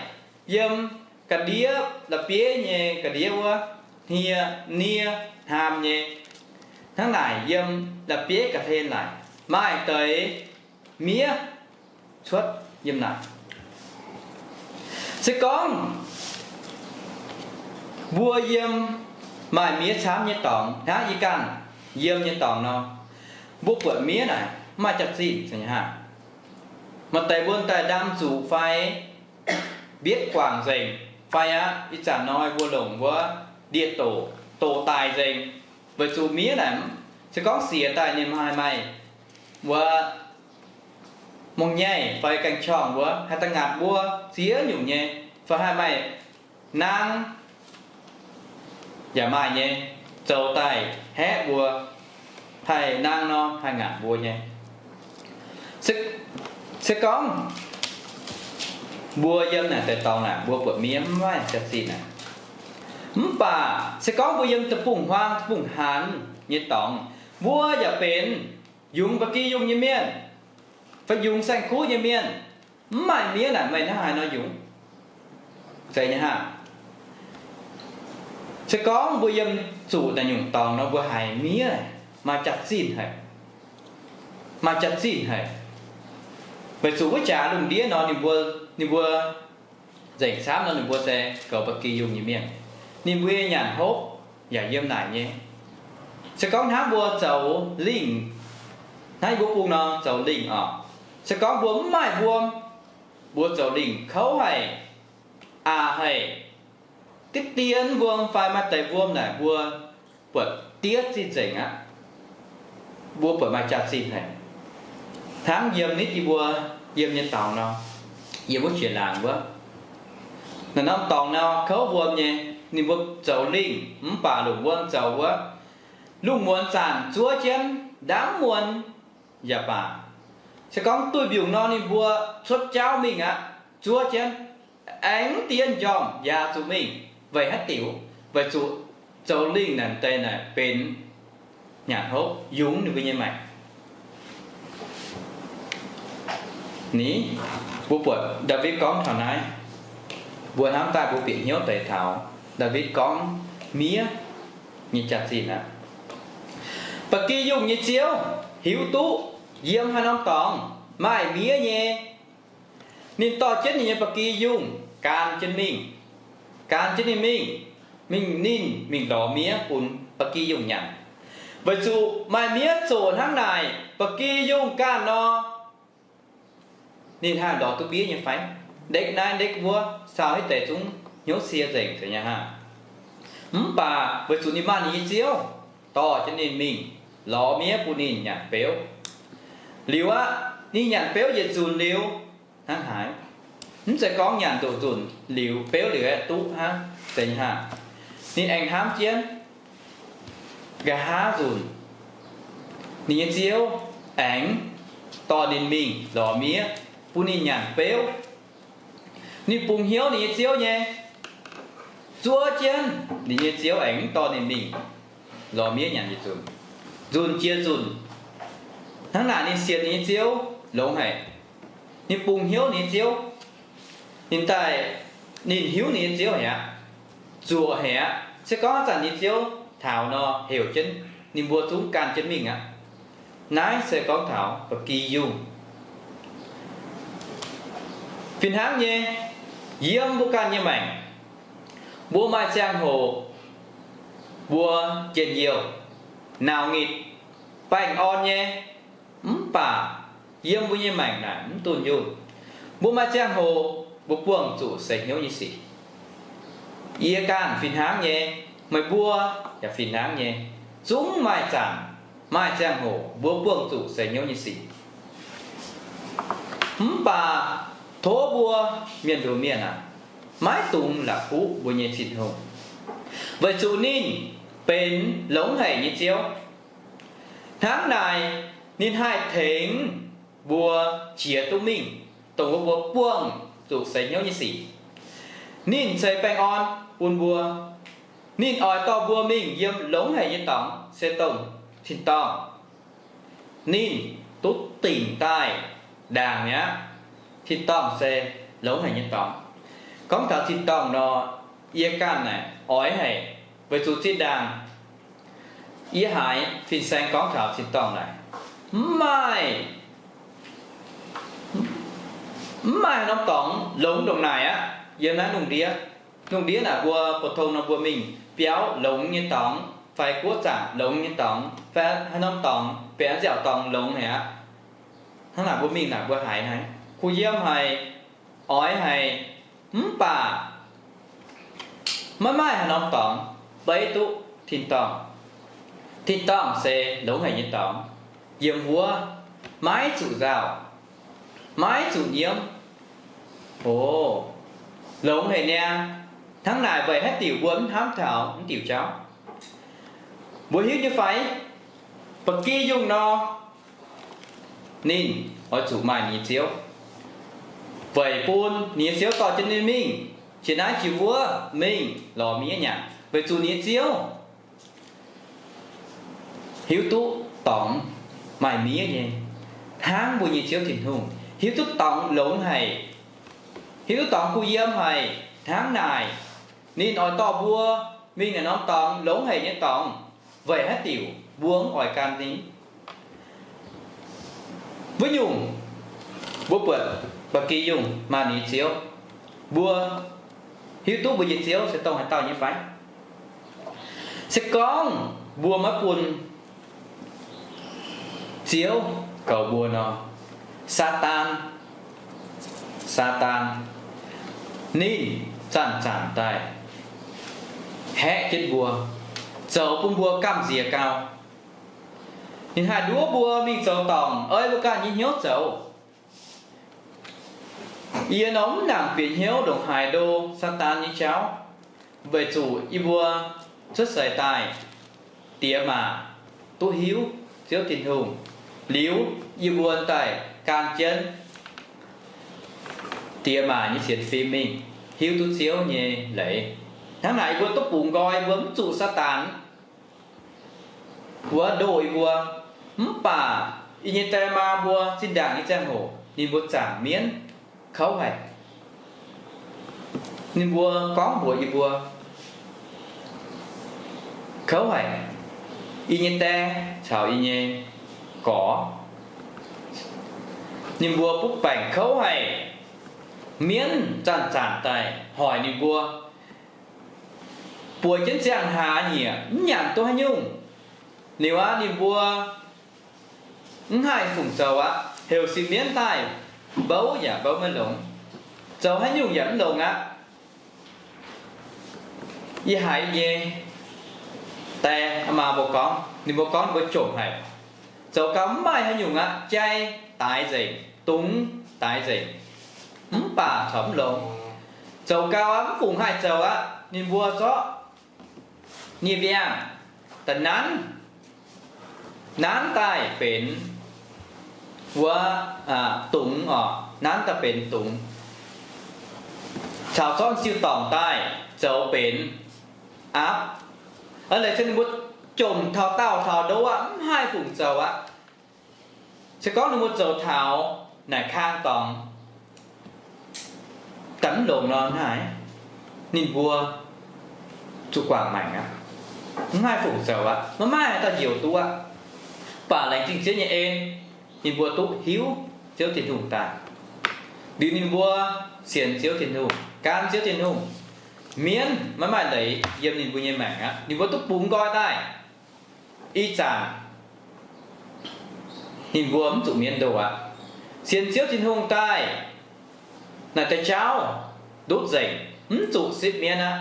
yiem ga'ndiev la'bieiv nyei ga'ndiev wuov, hnie, nie, hnaam nyei. Hnangv naaic yiem la'bieiv ga'hlen naaic maaih deix miev cuotv yiem naaic. Se gorngv mbuo yiem maaih miev camv nyei dorngx hnangv yie ganh yiem nyei dorngx nor, mbuo buatc miev naaic mv maaih jaax-zinh hnangv. Maaih deix mbuo daaih ndaam zuqc fai mbietv guangc nzengc fai aqv. Ih zanc hnoi mbuo longc wuov ndie-doqc doqc daic nzengc weic zuqc miev naaic se gorngv siec daaih ninh haih maaih wuov mong-nyaih fai gaeng-qorngh wuov haih da'ngatc mbuo ziex nyungc nyei, fai haih maaih nang yaac maaih nyei, zoux daaih haeqv mbuo, haih nang nor haih ngatc mbuo nyei. Se gorngv mbuo yiem naaic deix dorngx naaic mbuo buatc miev mv maaih jaax-zinh naaic, mv baac se gorngv mbuo yiem deic-bung-huaang deic-bung-haanz nyei dorngx, mbuo yaac benx yungz ba'gi yungh nyei mienh fai yungz saeng-kuv nyei mienh. Mv maaih miev naaic meih hnangv haaix nor yungz? Zeiz nyei hnangv. Se gorngv mbuo yiem zuqc naaic nyungc dorngx nor mbuo haiz miev maaih jaax-zinh haic, maaih jaax-zinh haic, weic zuqc wuov jaax lungh ndiev nor ninh mbuo, ninh mbuo nzengc camv nor ninh mbuo se goux ba'gi yungh nyei mienh. Ninh mbuo nyei nyanc hopv yaac yiem naaic nyei. Se gorngv hnangv mbuo zoux lingh, hnangv yie mbuo bung nor zoux lingh oc, se gorngv mbuo mv maaih wuom, mbuo zoux lingh kouv haic, aqc haic, diqv dien wuom fai maaih deix wuom naaic mbuo buatc diev zinh nzengc aqv. Mbuo buatc maaih jaax-zinh haic. Hnangv yiem nitv yie mbuo yiem nyei dorngx nor, yiem wuov jiex laangz wuov, naaiv norm dorngx nor kouv wuom nyei. Ninh mbuo zoux lingh mv baac longc wuom zoux wuov, lungh muonz zanc zuov jienv, ndaamv muonz yaac baac, se gorngv duih mbiungc nor ninh mbuo cuotv jauv mingh aqv, zuov jienv. aengx dien njormh yaac zuqc mingh. Weic haaix diuc? Weic zuqc zoux lingh naaic deix naaic benx nyanc hopv yungz ninh mbuo nyei maengc. Ni, mbuo buatc Ndaawitv gorngv taux naaiv, mbuo hnamv daaih mbuo bieqc hnyouv deix taux Ndaawitv gorngv miev nyei jaax-zinh aqv. Ba'gi yungh nyei Ziouv hiuv duqv yiem haaix norm dorngx maaih miev nyei, ninh dorh jienv ninh nyei ba'gi yungh gan jienv mingh, gan jienv ninh mingh, mingh ninh mingh lorz miev bun ba'gi yungh nyanc. Weic zuqc maaih miev zoqc hnangv naaic, ba'gi yungh ganh nor, ninh haih lorz duqv miev nyei fai? Ndekv naaiv ndekv wuov, saau hitv deix zungv hnyouv sie nzengc nyei hnangv. Mv baac weic zuqc ninh maaih ninh nyei Ziouv dorh jienv ninh mingh lorz miev bun ninh nyanc beuv. Liuz aqv, ninh nyanc beuv yietc nzunc liuz, hnangv haaix, mv zeiz gorngv nyanc ndoqc nzunc liuz beuv liuz aeqv duqv hnangv, zeiz hnangv. Ninh aengx hnamv jienv nqa'haav nzunc ninh nyei Ziouv aengx dorh ninh mingh lorz miev bun ninh nyanc beuv. Ninh bungx hnyouv ninh nyei Ziouv nyei, zuov jienv ninh nyei Ziouv aengx mv dorh ninh mingh lorz miev nyanc yietc nzunc, nzunc jiex nzunc. Hnangv naaic ninh sienx ninh nyei Ziouv longx haic. Ninh bungx hnyouv ninh nyei Ziouv. Ninh daaih, ninh hiuv ninh nyei Ziouv haic aqv, zuoqc haic aqv. Se gorngv zanc ninh nyei Ziouv taux nor, heuc jienv ninh mbuo zungv gan jienv mingh aqv. Naaiv se gorngv taux ba'gi yungh. Fih hnangv nyei, yiem mbuo ganh nyei maengc, mbuo maaih ziangh hoc mbuo njien-youh, nauc-nitc, baengh orn nyei, mv baac yiem mbuo nyei maengc naaic mv dunh yunh. Mbuo maaih ziangh hoc mbuo buangh zuqc seix hnyouv nyei sic. Yie ganh fih hnangv nyei, meih mbuo yaac fih hnangv nyei. Zungv maaih zanc, maaih ziangh hoc mbuo buangh zuqc seix hnyouv nyei sic. Mv baac tov mbuo mienh nduqc mienh aac, maiv dungx la'kuqv mbuo nyei Tin-Hungh, weic zuqc ninh benx longx haic nyei Ziouv. Hnangv naaic, ninh haih tengx mbuo qiex duqv mingh, dongh wuov mbuo buangh zuqc seix hnyouv nyei sic. Ninh ceix baengh orn bun mbuo. Ninh oix dorh mbuo mingh yiem longx haic nyei dorngx, se dongh tin-dorngh. Ninh duqv dingc daaih ndaangc mi'aqv. Tin-dorngh se longx haic nyei dorngx. Gorngv taux tin-dorngh nor, yie ganh naaic oix haic, weic zuqc zinh ndaangc yie haiz fin-saeng gorngv taux tin-dorngh naaic, mv maaih, mv maaih haaix norm dorngx longx ndongc naaic aqv. Yiem naaiv lungh ndiev, lungh ndiev naaic mbuo pou-tong nor mbuo mingh biauv longx nyei dorngx, fai guoqv zaangc longx nyei dorngx, fai haaix norm dorngx, benx nziaauc dorngx longx haic aqv. Hnangv naaic mbuo mingh naaic mbuo haiz haiz kuh yiem haic, oix haic, mv baac maiv maaih haaix norm dorngx beiv duqv tin-dorngh. Tin-dorngh se longx haic nyei dorngx, yiem wuov maiv zuqc nzauh, maiv zuqc nyiemv. O, longx haic niaa. Hnangv naaic weic haaix diuc mbuo mv hnamv taux mv diuc jauv? Mbuo hiuv nyei fai? Ba'gi yungh nor, ninh oix zuqc maaih ninh nyei ziouv, weic bun ninh nyei ziouv dorh jienv ninh mingh jiex naaiv jiex wuov mingh lorz miev nyanc, weic zuqc ninh nyei ziouv hiuv duqv dorngx maaih miev nyei, hnangv mbuo nyei Ziouv Tin-Hungh hiuv duqv dorngx longx haic, hiuv duqv dorngx kuh yiem haic. Hnangv naaic, ninh oix dorh mbuo mingh naaic norm dorngx longx haic nyei dorngx. Weic haaix diuc mbuo mv oix gan ninh? Wuov nyungc, mbuo buatc ba'gi yungh maaih ninh nyei ziouv, mbuo hiuv duqv mbuo nyei ziouv se dongh haaix dauh nyei fai? Se gorngv mbuo maiv bun ziouv goux mbuo nor, Saadaan, Saadaan, ninh zanc-zanc daaih haeqv jienv mbuo, zoux bun mbuo gamh nziex gau. Ninh haih nduov mbuo mingh zoux dorngc ei mbuo ganh nyei hnyouv zoux. Yie nor mv nangc bieqc hnyouv ndongc haaix ndo Saadaan nyei jauv, weic zuqc yie mbuo cuotv seix daaih, diex maac duqv hiuv Ziouv Tin-Hungh liuz, yie mbuo daaih gan jienv diex maac nyei sienx fim mingh. hiuv duqv Ziouv nyei leiz. Hnangv naaic yie mbuo duqv bungx nqoi, yie mbuo mv zuqc Saadaan wuov ndoh yie mbuo. Mv baac yie nyei die maa mbuo zinh ndaangc nyei ziangh hoc ninh mbuo zaangc mienv kouv haic. Ninh mbuo gorngv mbuox yie mbuo, kouv haic, yie nyei die caux yie nyei gorx, ninh mbuo butv baengc kouv haic. Mienv zanc zanc daaih hoic ninh mbuo, bueix jienv ziangh hlaax nyieqc mv nyanc duqv haaix nyungc. Liuz aqv, ninh mbuo mv haih fungc zoux aqv. Heuc sipv mienv daaih, mbouv yaac mbouv maiv longx, zoux haaix nyungc yaac mv longx aqv. Yie haiz nyei die maa mbuo gorngv, ninh mbuo gorngv ninh mbuo jomc haic, zoux gau mv maaih haaix nyungc aqv, jai daix nzengc, dungz daix nzengc, mv baac corc mv longx. Zoux gau aqv, mv fungc haih zoux aqv, ninh mbuo zorqv nie-wiangh daaih nanv, nanv daaih benx wuov dungz oc, nanv daaih benx dungz, caux zorqv siu-dorngc daaih zoux benx aapv. Aa, leiz se ninh mbuo jomc taux daauh taux ndo aqv, mv haih fungc zoux aqv. Se gorngv ninh mbuo zoux taux naaic kang dorngx daaih mv longx nor, naaiv ninh mbuo zuqc guangc maengc aqv, mv haih fungc zoux aqv, maiv maaih haaix dauh njoux duqv aqv. Mv baac laengz zingh Ziouv nyei en, ninh mbuo duqv hiuv Ziouv Tin-Hungh daaih. Liuz ninh mbuo sienx Ziouv Tin-Hungh, gan Ziouv Tin-Hungh, mienv maiv maaih leiz yiem ninh mbuo nyei maengc aqv. Ninh mbuo duqv bungx nqoi daaih, ih zanc ninh mbuo mv zuqc mienv ndoh aqv. Sienx Ziouv Tin-Hungh daaih, naaic deix jauv ndutv nzengc, mv zuqc sipv mienv aqv.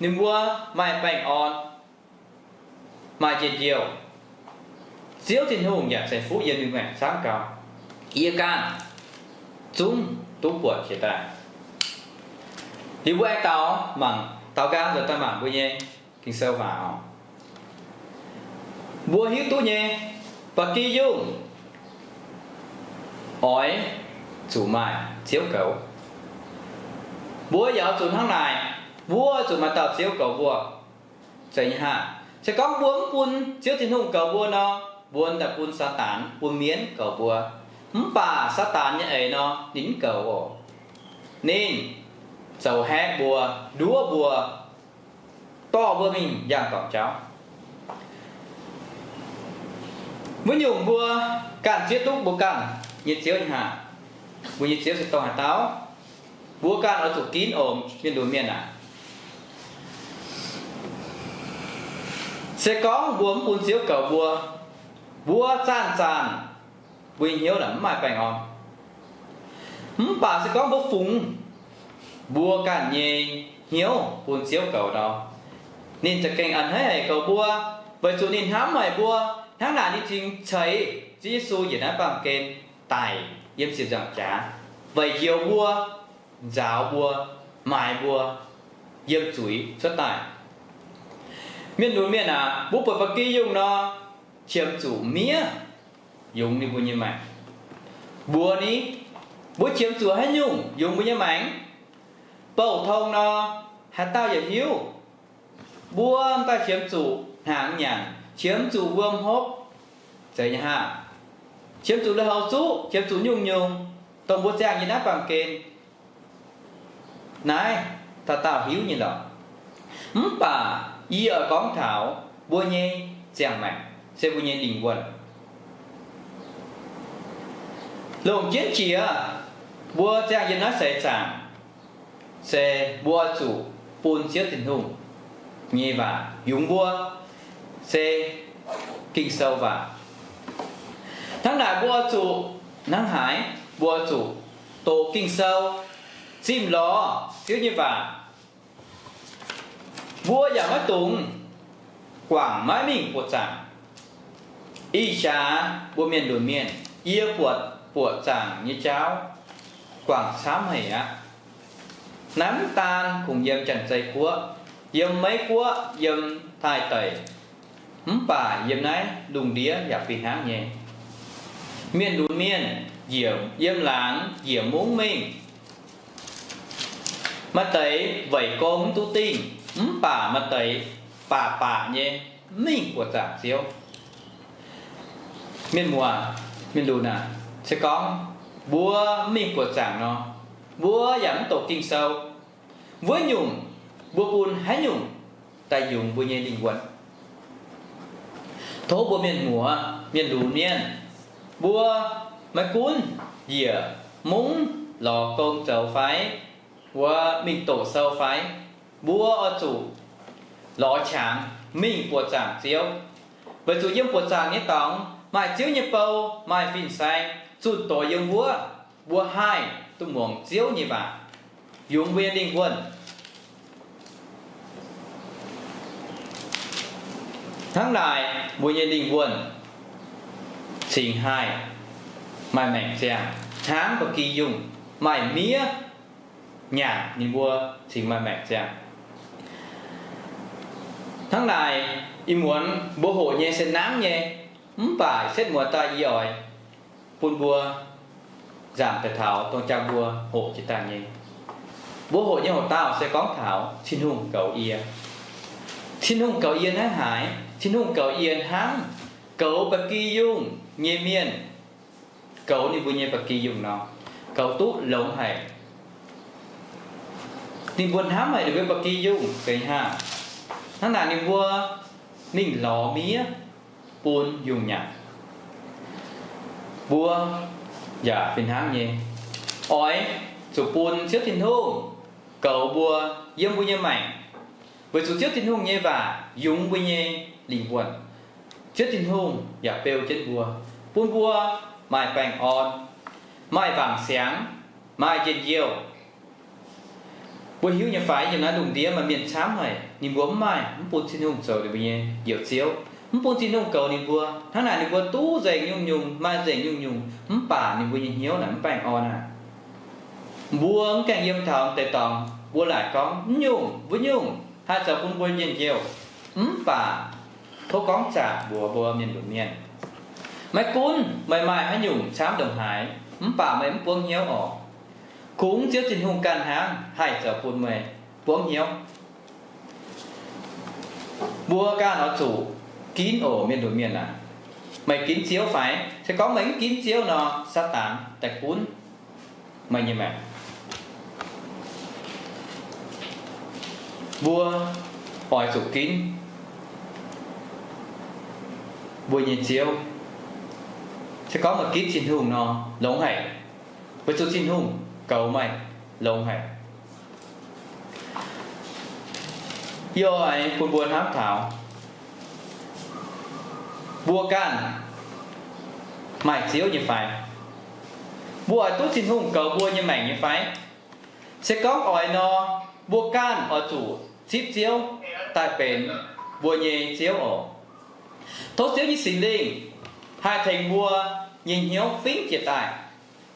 Ninh mbuo maaih baengh orn, maaih njien-youh. Ziouv Tin-Hungh yaac ceix fuqv yiem ninh mbuo maengc camv gau. Yie ganh zungv duqv buatc jiex daaih. Liuz mbuo aengx daux mangc, daux nqaang nzuonx daaih mangc mbuo nyei Ging-Sou waac oc. Mbuo hiuv duqv nyei, ba'gi yungh oix zuqc maaih ziouv goux. Mbuo yaac zuqc hnangv naaic, mbuo zuqc maaih dauh ziouv goux mbuo. Zeiz nyei hnangv. Se gorngv mbuo mv bun Ziouv Tin-Hungh goux mbuo nor, mbuo daaih bun Saadaan, bun mienv goux mbuo. Mv baac Saadaan nyei eix nor, ninh mv goux oc. Ninh zoux haeqv mbuo, nduov mbuo, dorh mbuo mingh yangh dorngc jauv. Wuov nyungc mbuo ganh zieqv duqv mbuo ganh nyei ziouv nyei hnangv. Mbuo nyei ziouv se dongh haaix dauh? Mbuo ganh oix zuqc ginv oc, mienh lunx mienh aac. Se gorngv mbuo mv bun ziouv goux mbuo, mbuo zanc-zanc mbuo nyei hnyouv naaic mv maaih baengh orn. Mv baac se gorngv mbuo fungx mbuo ganh nyei hnyouv bun ziouv goux nor, ninh za'gengh a'hneiv haic goux mbuo, weic zuqc ninh hnamv haic mbuo. Hnangv naaic ninh cingx ceix Ziouv Yesu yietc naaiv baamh gen daic yiem ziepc nzaangc jaax, weic njoux mbuo, nzaaux mbuo, maaiz mbuo yiem zuiz cuotv daaih. Mienh lunx mienh aac, mbuo buatc ba'gi yungh nor, qiemx zuqc miev yungz ninh mbuo nyei maengc. Mbuo ni, mbuo qiemx zuqc haaix nyungc yungz mbuo nyei maengc? Bouh tong nor, haaix dauh yaac hiuv. Mbuo daaih qiemx zuqc hnaangx nyanc, qiemx zuqc wuom hopv, zeiz nyei hnangv. Qiemx zuqc lui-houx zuqv, qiemx zuqc nyungc-nyungc, dongh mbuo ziangh nyei naaiv baamh gen. Naaiv dauh dauh hiuv nyei lorqc. Mv baac yie oix gorngv taux mbuo nyei ziangh maengc se mbuo nyei lingh wuonh. Longc jienv jiex mbuo ziangh yiem naaiv seix zaangc, se mbuo oix zuqc bun Ziouv Tin-Hungh nyei waac yungz mbuo, se Ging-Sou waac. Hnangv naaic mbuo oix zuqc hnangv haaix? Mbuo oix zuqc doqc Ging-Sou, zimh lorz Ziouv nyei waac. Mbuo yaac maiv dungx guangc maiv mingh buoqc zaangc. Ih jaax mbuo mienh lunx mienh, yie buatc buoqc zaangc nyei jauv guangc camv haic aqv. Naaiv mv daan kungx yiem Janx-Zei Guoqv, yiem Meiv Guoqv, yiem Taaih Deic, mv baac yiem naaiv lungh ndiev yaac fih hnangv nyei. Mienh lunx mienh njiec yiem laangz njiec mungv mingh, Maaih deix weic gong mv duqv dingh, mv baac maaih deix baac baac nyei mv mingh buoqc zaangc Ziouv. Mienh muoz, mienh lunx aac, se gorngv mbuo mv mingh buoqc zaangc nor, mbuo yaac mv doqc Ging-Sou. Wuov nyungc, mbuo bun haaix nyungc daaih yungz mbuo nyei lingh wuonh? Tov mbuo mienh muoz, mienh lunx mienh, mbuo maiv gunv njiec mungv lorz gong zoux fai, wuov mingh doqc sou fai, mbuo oix zuqc lorz qangx mingh buoqc zaangc Ziouv. Weic zuqc yiem buoqc zaangc nyei dorngx maaih Ziouv nyei bou, maaih fin-saeng zunh doz yiem wuov, mbuo haih duqv muangx Ziouv nyei waac, yungz mbuo nyei lingh wuonh. Hnangv naaic mbuo nyei lingh wuonh cingx haih maaih maengc ziangh, hnangv ba'gi yungh maaih miev nyanc ninh mbuo cingx maaih maengc ziangh. Hnangv naaic, ih muonz mbuo hoqc nyei se nangv nyei, mv baac setv muonz daaih yie oix bun mbuo nzaangc daaih taux dongh jangx mbuo hoqc jiex daaih nyei. Mbuo hoqc nyei hoc dauh se gorngv taux Tin-Hungh goux yie. Tin-Hungh goux yie hnangv haaix? Tin-Hungh goux yie hnangv goux ba'gi yungh nyei mienh goux ninh mbuo nyei ba'gi yungh nor, goux duqv longx haic. Ninh mbuo hnamv haic ninh mbuo ba'gi yungh se hnangv. Hnangv naaic ninh mbuo mingh lorz miev bun yungh nyanc. Mbuo yaac fih hnangv nyei, oix zuqc bun Ziouv Tin-Hungh goux mbuo yiem mbuo nyei maengc, weic zuqc Ziouv Tin-Hungh nyei waac yungz mbuo nyei lingh wuonh. Ziouv Tin-Hungh yaac beu jienv mbuo, bun mbuo maaih baengh orn, maaih wangc siangx, maaih njien-youh. Mbuo hiuv nyei fai, yiem naaiv lungh ndiev maaih mienh camv haic, ninh mbuo mv maaih, mv bun Tin-Hungh zoux ninh mbuo nyei Njoux Ziouv, mv bun Tin-Hungh goux ninh mbuo. Hnangv naaic ninh mbuo duqv nzengc nyungc-nyungc, maaih nzengc nyungc-nyungc, mv baac ninh mbuo nyei hnyouv naaic mv baengh orn aqv. Mbuo mv gaengh yiem taux deix dorngx, mbuo laaic gorngv mv nyungc, mv nyungc, haih zoux bun mbuo njien-youh. Mv baac tov gorngv zaangc mbuox mbuo mienh lunx mienh, maiv gunv meih maaih haaix nyungc camv ndongc haaix, mv baac meih mv buangv hnyouv oc. Kungx Ziouv Tin-Hungh ganh hnangv haih zoux bun meih buangv hnyouv. Mbuo ganh oix zuqc ginv oc, mienh lunx mienh aac. Meih ginv Ziouv fai? Se gorngv meih mv ginv Ziouv nor, Saadaan daaih gunv meih nyei maengc. Mbuo oix zuqc ginv mbuo nyei Ziouv. Se gorngv meih ginv Tin-Hungh nor, longx haic, weic zuqc Tin-Hungh goux meih longx haic. Yie oix bun mbuo hnamv taux, mbuo ganh maaih Ziouv nyei fai? Mbuo oix duqv Tin-Hungh goux mbuo nyei maengc nyei fai? Se gorngv oix nor, mbuo ganh oix zuqc zipv Ziouv daaih benx mbuo nyei Ziouv oc. Tov Ziouv nyei Singx Lingh haih tengx mbuo nyei hnyouv fingv jiez daaih,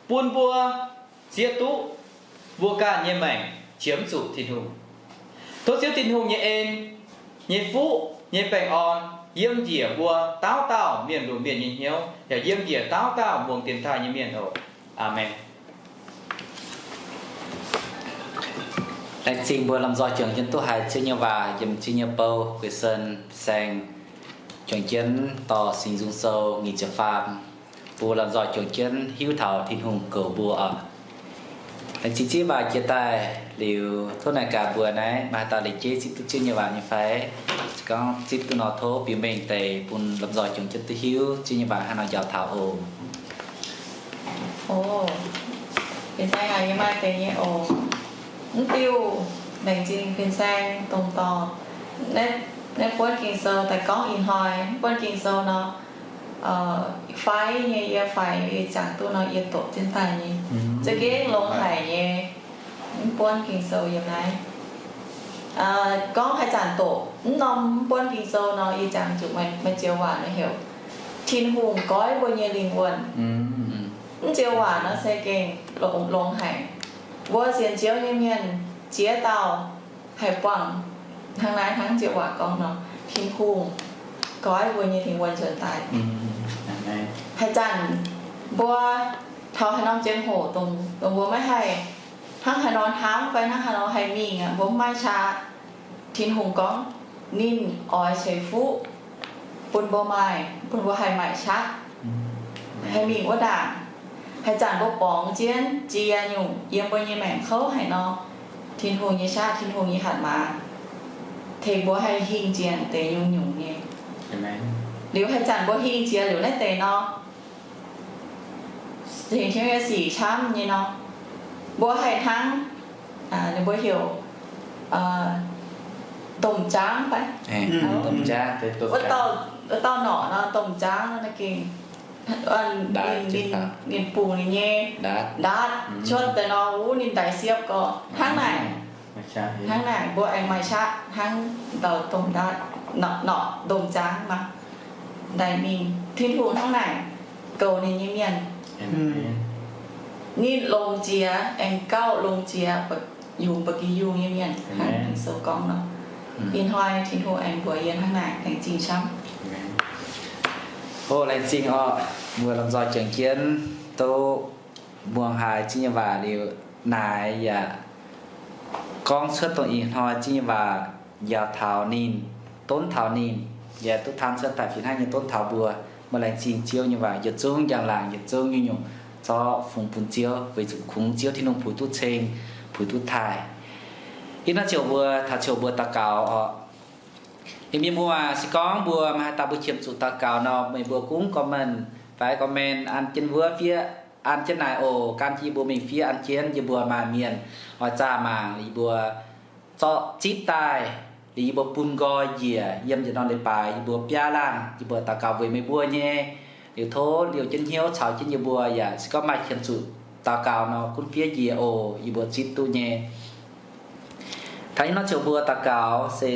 bun mbuo zieqv duqv mbuo ganh nyei maengc qiemx zuqc Tin-Hungh. Tov Ziouv Tin-Hungh nyei en, nyei fuqv, nyei baengh orn yiem njiec mbuo dauh dauh mienh lunx mienh nyei hnyouv, yaac yiem njiec dauh dauh muangx dienx taaih nyei mienh oc. Aamen. Laengz zingh mbuo lomh nzoih juangc jienv duqv haiz Ziouv nyei waac yiem Ziouv nyei bou, Guei Sen, Saeng, juangc jienv dorh Singx Nzung Sou nyic ziepc faam. Mbuo lomh nzoih juangc jienv hiuv taux Tin-Hungh goux mbuo oc. Laengz zingh Ziouv nyei waac jiex daaih liuz, tov naaic gaax mbuo naaiv maaih haaix dauh liuz jeiv zipv duqv Ziouv nyei waac nyei fai? Se gorngv zipv duqv nor, tov biux mengh deix bun lomh nzoih juangc jienv duqv hiuv Ziouv nyei waac haaix nor njaaux taux oc. Fin-saeng aac, yie maaih deix nyei oc. Mv diuh laengz zingh fin-saeng dongh dorh naaiv buonv Ging-Sou daaih gorngv ih hnoi. Mv buonv Ging-Sou nor, fai nyei, yie faix yie jangx duqv nor yie doqc jienv daaih nyei. Za'gengh longx haic nyei. Mv buonv Ging-Sou yiem naaiv. Gorngv haaix zanc doqc mv norm mv buonv Ging-Sou nor, yie jangx zuqc maaih joux waac naaiv heuc, Tin-Hungh goiv mbuo nyei lingh wuonh. Mv joux waac nor se gengh longx haic. Mbuo sienx Ziouv nyei mienh jiex dauh haih buangh hnangv naaiv hnangv joux waac gorngv nor, Tin-Hungh goiv mbuo nyei lingh wuonh nzuonx daaih. Haaix zanc mbuo taux haaix norm ziangh hoc dongh mbuo maiv haih hnangv haaix nor hnamv fai hnangv haaix nor haih mingh aqv, mbuo mv maaih qaqv. Tin-Hungh gorngv ninh oix ceix fuqv bun mbuo maaih, bun mbuo haih maaih qaqv, haih mingh wuov ndaangc. Haaix zanc mbuo borngz jienv jiex nyungc yiem mbuo nyei maengc kouv haic nor, Tin-Hungh nyei qaqv, Tin-Hungh nyei hatc maaz tengx mbuo haih hingh jiex deix nyungc-nyungc nyei. Liuz haaix zanc mbuo hingh jiex liuz naaiv deix nor, sic camv nyei nor, mbuo haih hnangv, ninh mbuo heuc domh jaangv fai, domh jaangv, wuov dauh norqc nor, domh jaangv naaiv gengh ninh bungx ninh nyei ndaatv cuotv daaih nor, wuov ninh ndaix siepv gorx hnangv naaic. Hnangv naaic mbuo aengx maaih qaqv hnangv dauh domh ndaatv, norqc domh jaangv maah, ndaix mingh. Tin-Hungh hnangv naaic goux ninh nyei mienh. Ninh longx jiex, aengx gauh longx jiex yungz ba'gi yungh nyei mienh hnangv Ging-Sou gorngv nor. Ih hnoi Tin-Hungh aengx mbuox yie hnangv naaic, laengz zingh camv. O, laengz zingh orqc, mbuo lomh nzoih juangc jienv duqv muangx haiz Ziouv nyei waac liuz, naaic yaac gorngv cuotv dongh ih hnoi Ziouv nyei waac njaaux taux ninh, donv taux ninh, yaac duqv taan cuotv daaih fih hnangv nyei donv taux mbuo. Mbuo laengz zingh Ziouv nyei waac yietc zungv njang-laangc, yietc zungv nyungc-nyungc zorqv fungx bun Ziouv, weic zuqc kungx Ziouv Tin-Hungh puix duqv ceng, puix duqv taaih. Ih hnoi ziouc mbuo taux ziouc mbuo daux gaux orqc. Yie mienh muoz, se gorngv mbuo maaih haaix dauh mbuo qiemx zuqc daux gaux nor, meih mbuo gunv comment fai comment an jienv wuov fiev an jienv naaic oc. Gan jienv yie mbuo mingh fiev an jienv, yie mbuo maaih mienh oix zaah mangc, yie mbuo zorqv zipv daaih, liuz yie mbuo bun nqoi njiec yiem yietc norm leiz-baaix yie mbuo biaa laanh, yie mbuo daux gaux weic meih mbuo nyei. Liuz tov liouh jienv hnyouv caux jienv yie mbuo yaac se gorngv maaih qiemx zuqc daux gaux nor, gunv fiev njiec oc, yie mbuo zipv duqv nyei. Taux ih hnoi ziouc mbuo daux gaux se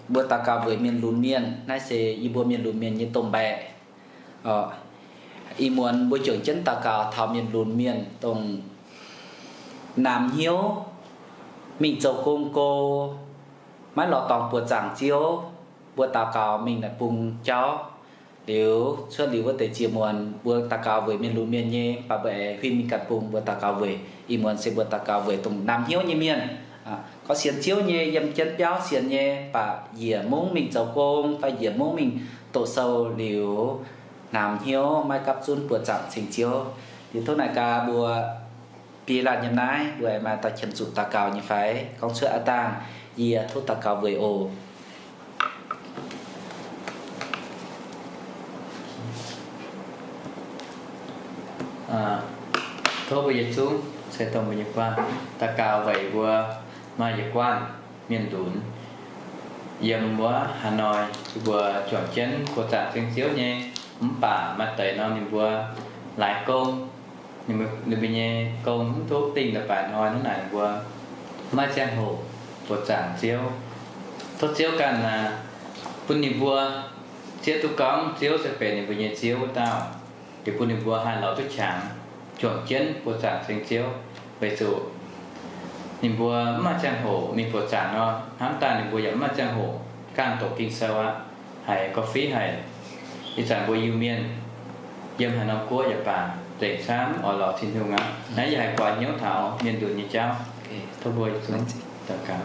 mbuo daux gaux weic mienh lunx mienh. Naaiv se yie mbuo mienh lunx mienh nyei domh mbaeqc. Ih muonz mbuo juangc jienv daux gaux taux mienh lunx mienh dongh namx hnyouv mingh zoux gong go, maiv lorz dorngx buoqc zaangc Ziouv. Mbuo daux gaux mingh naaic bung jauv. Liuz cuotv liuz wuov deix ziex muonz mbuo daux gaux weic mienh lunx mienh nyei, mv baac mbuo aengx huin mingh ganh bung mbuo daux gaux weic. Ih muonz se mbuo daux gaux weic dongh namx hnyouv nyei mienh. Gorngv sienx Ziouv nyei, yiem jienv biauv sienx nyei, mv baac njiec mungv mingh zoux gong fai njiec mungv mingh doqc sou liuz, namx hnyouv maiv gapv zunv buoqc zaangc ceng Ziouv. Liuz tov naaic gaax mbuo biei laanh yiem naaiv, mbuo maaih dauh qiemx zuqc daux gaux nyei fai? Gorngv cuotv aqv dangh, yie tov daux gaux weic oc. Tov mbuo yietc zungv se dongh mbuo nyei guanh daux gaux weic mbuo maaih yietc guanh mienh lunx yiem wuov Hà Nội, yie mbuo juangc jienv buoqc zaangc ceng Ziouv nyei, mv baac maaih deix nor ninh mbuo laaix gong, ninh mbuo nyei gong mv duqv dingh daaih baaix hnoi hnangv naaic, ninh mbuo maiv ziangh hoc buoqc zaangc Ziouv. Tov Ziouv ganh bun ninh mbuo zieqv duqv gorngv Ziouv se benx ninh mbuo nyei Ziouv wuov dauh, liuz bun ninh mbuo haih lorz duqv qangx juangc jienv buoqc zaangc ceng Ziouv. Weic zuqc ninh mbuo mv maaih ziangh hoc mingh buoqc zaangc nor, hnamv daaih ninh mbuo yaac mv maaih ziangh hoc ganh doqc Ging-Sou aqv. Haiz gorqv-fiqv haic. Ih zanc mbuo Iu-Mienh yiem haaix norm guoqv yaac baac, nzengc camv oix lorz Tin-Hungh aqv. Naaiv yie haiz guaax hnyouv taux mienh lunx nyei jauv. Tov mbuo daux gaux.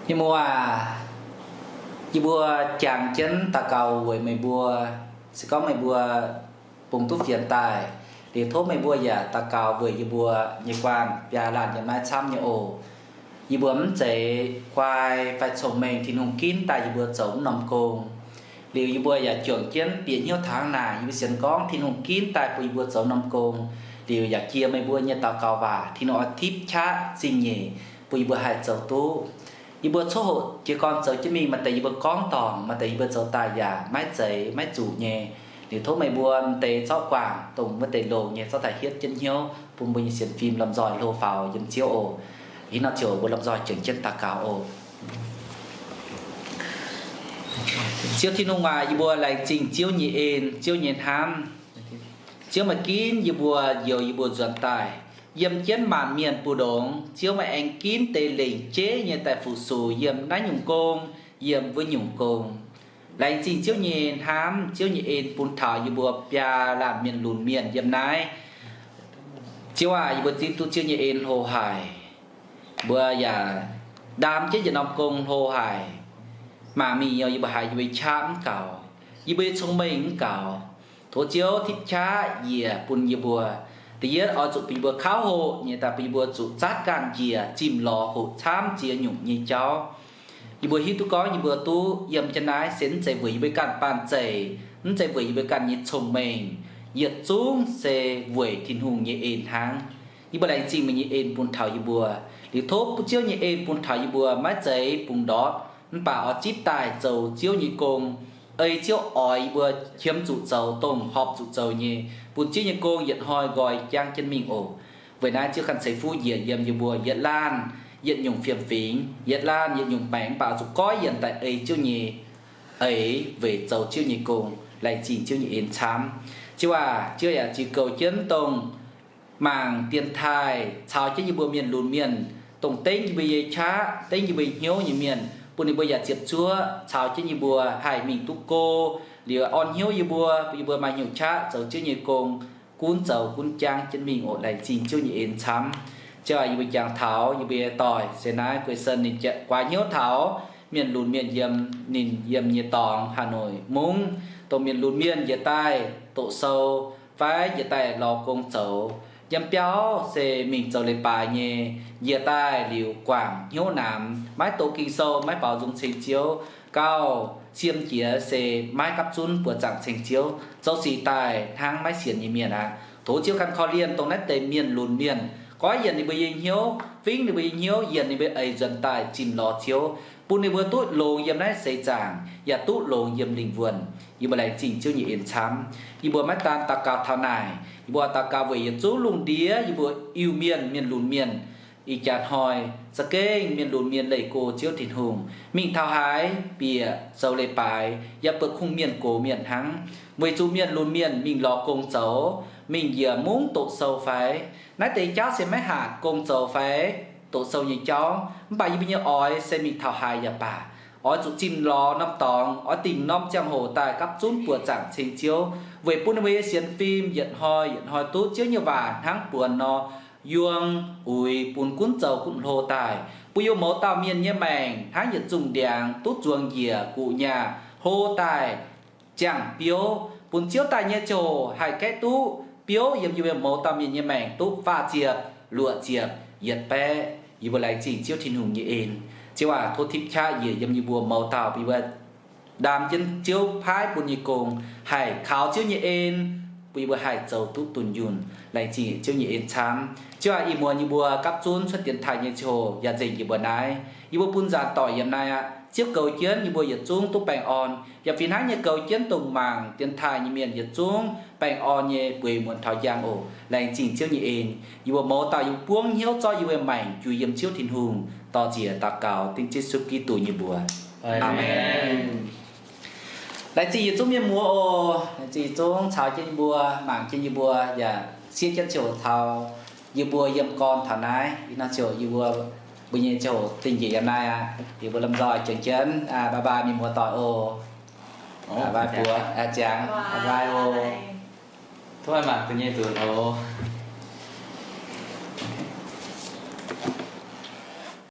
Mienh muoz aac, yie mbuo jangx jienv daux gaux weic meih mbuo. Se gorngv meih mbuo bungx duqv fienx daaih, liuz tov meih mbuo yaac daux gaux weic yie mbuo nyei guanh biaa laanh yiem naaiv camv nyei oc. Yie mbuo mv zeiz guai fai cong-mengh, Tin-Hungh ginv daaih yie mbuo zoux mv norm gong. Liuz yie mbuo yaac juangc jienv bieqc hnyouv taux hnangv naaic, yie mbuo sienx gorngv Tin-Hungh ginv daaih bun yie mbuo zoux norm gong. Liuz yaac jiex meih mbuo nyei daux gaux waac, Tin-Hungh oix tipv qaqv zingh nyeic bun yie mbuo haih zoux duqv. Yie mbuo coqv hoqc jiez gorn zoux jienv mingh, maaih deix yie mbuo gorngv dorngc, maaih deix yie mbuo zoux daaih yaac maiv zeiz maiv zuqc nyei. Liuz tov meih mbuo m'deix zorqv guangc dongh wuov deix longx nyei zorqv daaih hietv jienv hnyouv bun mbuo nyei sienx fim lomh nzoih hlo faaux yiem Ziouv oc. Ih hnoi ziouc mbuo lomh nzoih juangc jienv daux gaux oc. Ziouv Tin-Hungh aac, yie mbuo laengz zingh Ziouv nyei en, Ziouv nyei hnamv. Ziouv meih ginv yie mbuo, youx yie mbuo nzuonx daaih yiem jienv maanc mienh mbu'ndongx. Ziouv meih aengx ginv deix lengc jeiv nyei daaih fu-sux yiem naaiv nyungc gong, yiem wuov nyungc gong. Laengz zingh Ziouv nyei hnamv, Ziouv nyei en bun taux yie mbuo biaa laanh mienh lunx mienh yiem naaiv. Ziouv aac, yie mbuo zipv duqv Ziouv nyei en hlo haic. Mbuo yaac ndaam jienv yietc norm gong hlo haic. Mangc mingh nor, yie mbuo haiz yie mbuo nyei qaqv mv gaux, yie mbuo nyei cong-mengh mv gaux. Tov Ziouv tipv qaqv njiec bun yie mbuo. Da'yietv oix zuqc bun yie mbuo kauv hoqc nyei daaih, bun yie mbuo zuqc zatv ganh njiec zimh lorz hoqc camv ziex nyungc nyei jauv. Yie mbuo hiuv duqv gorngv yie mbuo duqv yiem jienv naaiv se mv zeiz weic yie mbuo ganh baanh zeic, mv zeiz weic yie mbuo ganh nyei cong-mengh. Yietc zungv se weic Tin-Hungh nyei en hnangv. Yie mbuo laengz zingh meih nyei en bun taux yie mbuo. Liuz tov Ziouv nyei en bun taux yie mbuo maiv zeiz bungx ndortv, mv baac oix zipv daaih zoux Ziouv nyei gong. Ei Ziouv oix yie mbuo qiemx zuqc zoux dongh horpc zuqc zoux nyei, bun Ziouv nyei gong yietc hnoi nqoi jangv jienv mingh oc. Weic naaiv Ziouv ganh ceix fuqv njiec yiem yie mbuo yietc laanh, yietc nyungc fiem-fingx, yietc laanh, yietc nyungc baengc, mv baac zuqc goiv yienh daaih ei Ziouv nyei eix weic zoux Ziouv nyei gong. Laengz zingh Ziouv nyei en camv. Ziouv aac, Ziouv yaac ziux goux jienv dongh mangc dienx taaih caux jienv yie mbuo mienh lunx mienh, dongh dengv yie mbuo nyei qaqv, dengv yie mbuo nyei hnyouv nyei mienh, bun ninh mbuo yaac ziepc zuoqv caux jienv yie mbuo haih mingh duqv go, liuz orn hnyouv yie mbuo, bun yie mbuo maaih hnyouv qaqv zoux Ziouv nyei gong, gunv zoux gunv jangv jienv mingh oc. Laengz zingh Ziouv nyei en camv. Ziouv aac, yie mbuo jangx taux yie mbuo nyei doic se naaiv Guei Sen ninh guaax hnyouv taux mienh lunx mienh yiem ninh yiem nyei dorngx Hà Nội mungv, dongh mienh lunx mienh njiec daaih doqc sou fai njiec daaih lorz gong zoux. Yiem biauv se mingh zoux leiz-baaix nyei, njiec daaih liuz guangc hnyouv namx, maiv doqc Ging-Sou, maiv baaux nzung ceng Ziouv, gauh siem jiex se maiv gapv zunv buoz zaangc ceng Ziouv, zoux sic daaih hnangv maiv sienx nyei mienh aqv. Tov Ziouv ganh korv-lienh dongh naaiv deix mienh lunx mienh, goiv yienh ninh mbuo nyei hnyouv, fingv ninh mbuo nyei hnyouv, yienh ninh mbuo eix nzuonx daaih zimh lorz Ziouv, bun ninh mbuo duqv longx yiem naaiv seix zaangc, yaac duqv longx yiem lingh wuonh. Yie mbuo laengz zingh Ziouv nyei en camv. Yie mbuo maiv daan daux gaux taux naaic, yie mbuo daux gaux weic yietc zungv lungh ndiev yie mbuo Iu-Mienh, mienh lunx mienh. Ih jaax hnoi za'gengh mienh lunx mienh leih go Ziouv Tin-Hungh, mingh taux haaix bieqc zoux leiz-baaix yaac beuc kungx mienh gox mienh hnangv, weic zuqc mienh lunx mienh mingh lorz gong zoux, mingh njiec mungv doqc sou fai. Naaiv deix jauv se maiv hatc gong zoux fai doqc sou nyei jauv, mv baac yie mbuo nyei oix se mingh taux haaix yaac baac, oix zuqc zimh lorz norm dorngx, oix dingc norm ziangh hoc daaih gapv zunv buoz zaangc ceng Ziouv, weic bun ninh mbuo nyei sienx fim yietc hnoi yietc hnoi duqv Ziouv nyei waac hnangv buonc nor, yuong uix bun gunv zoux gunv hlo daaih, bun yie mbuo mouz dauh mienh nyei maengc hnangv yietc zungh ndiangx duqv zuangx njiec guqc nyaah hlo daaih ziangh biouv, bun Ziouv daaih nyei ziangh hoc haih gaeqv duqv biouv yiem yie mbuo mouz dauh mienh nyei maengc duqv faah ziepc, luoqc ziepc, yietc baeqv. Yie mbuo laengz zingh Ziouv Tin-Hungh nyei en. Ziouv aac, tov tipv qaqv njiec yiem yie mbuo mouz dauh, bun yie mbuo ndaam jienv Ziouv paaiv bun nyei gong haih kaux Ziouv nyei en, bun yie mbuo haih zoux duqv dunh yunh. Laengz zingh Ziouv nyei en camv. Ziouv aac, ih muonz yie mbuo gapv zunv cuotv dienx taaih nyei ziangh hoc yaac nzengc yie mbuo naaiv. Yie mbuo bun nzaanx doic yiem naaiv aqv. Ziouv goux jienv yie mbuo yietc zungv duqv baengh orn, yaac fih hnangv nyei goux jienv dongh mangc dienx taaih nyei mienh yietc zungv baengh orn nyei bueix muonz taux njang oc. Laengz zingh Ziouv nyei en. Yie mbuo mouz dauh yie mbuo buangv hnyouv zorqv yie mbuo maengc jui yiem Ziouv Tin-Hungh, dor-ziec daux gaux dengv Yesu Giduc nyei mbuox. Aamen. Laengz zingh yietc zungv mienh muoz oc. Laengz zingh yietc zungv caux jienv yie mbuo, mangc jienv yie mbuo, yaac siev jienv ziouc taux yie mbuo yiem gorn taux naaiv. Ih hnoi ziouc yie mbuo, mbuo nyei ziouc dingh njiec yiem naaiv aqv. Yie mbuo lomh nzoih jangx jienv bye bye mienh muoz doic oc. Bye bye buoz, ziangx bye bye oc. Tov mangc gaax nyei nzunc oc.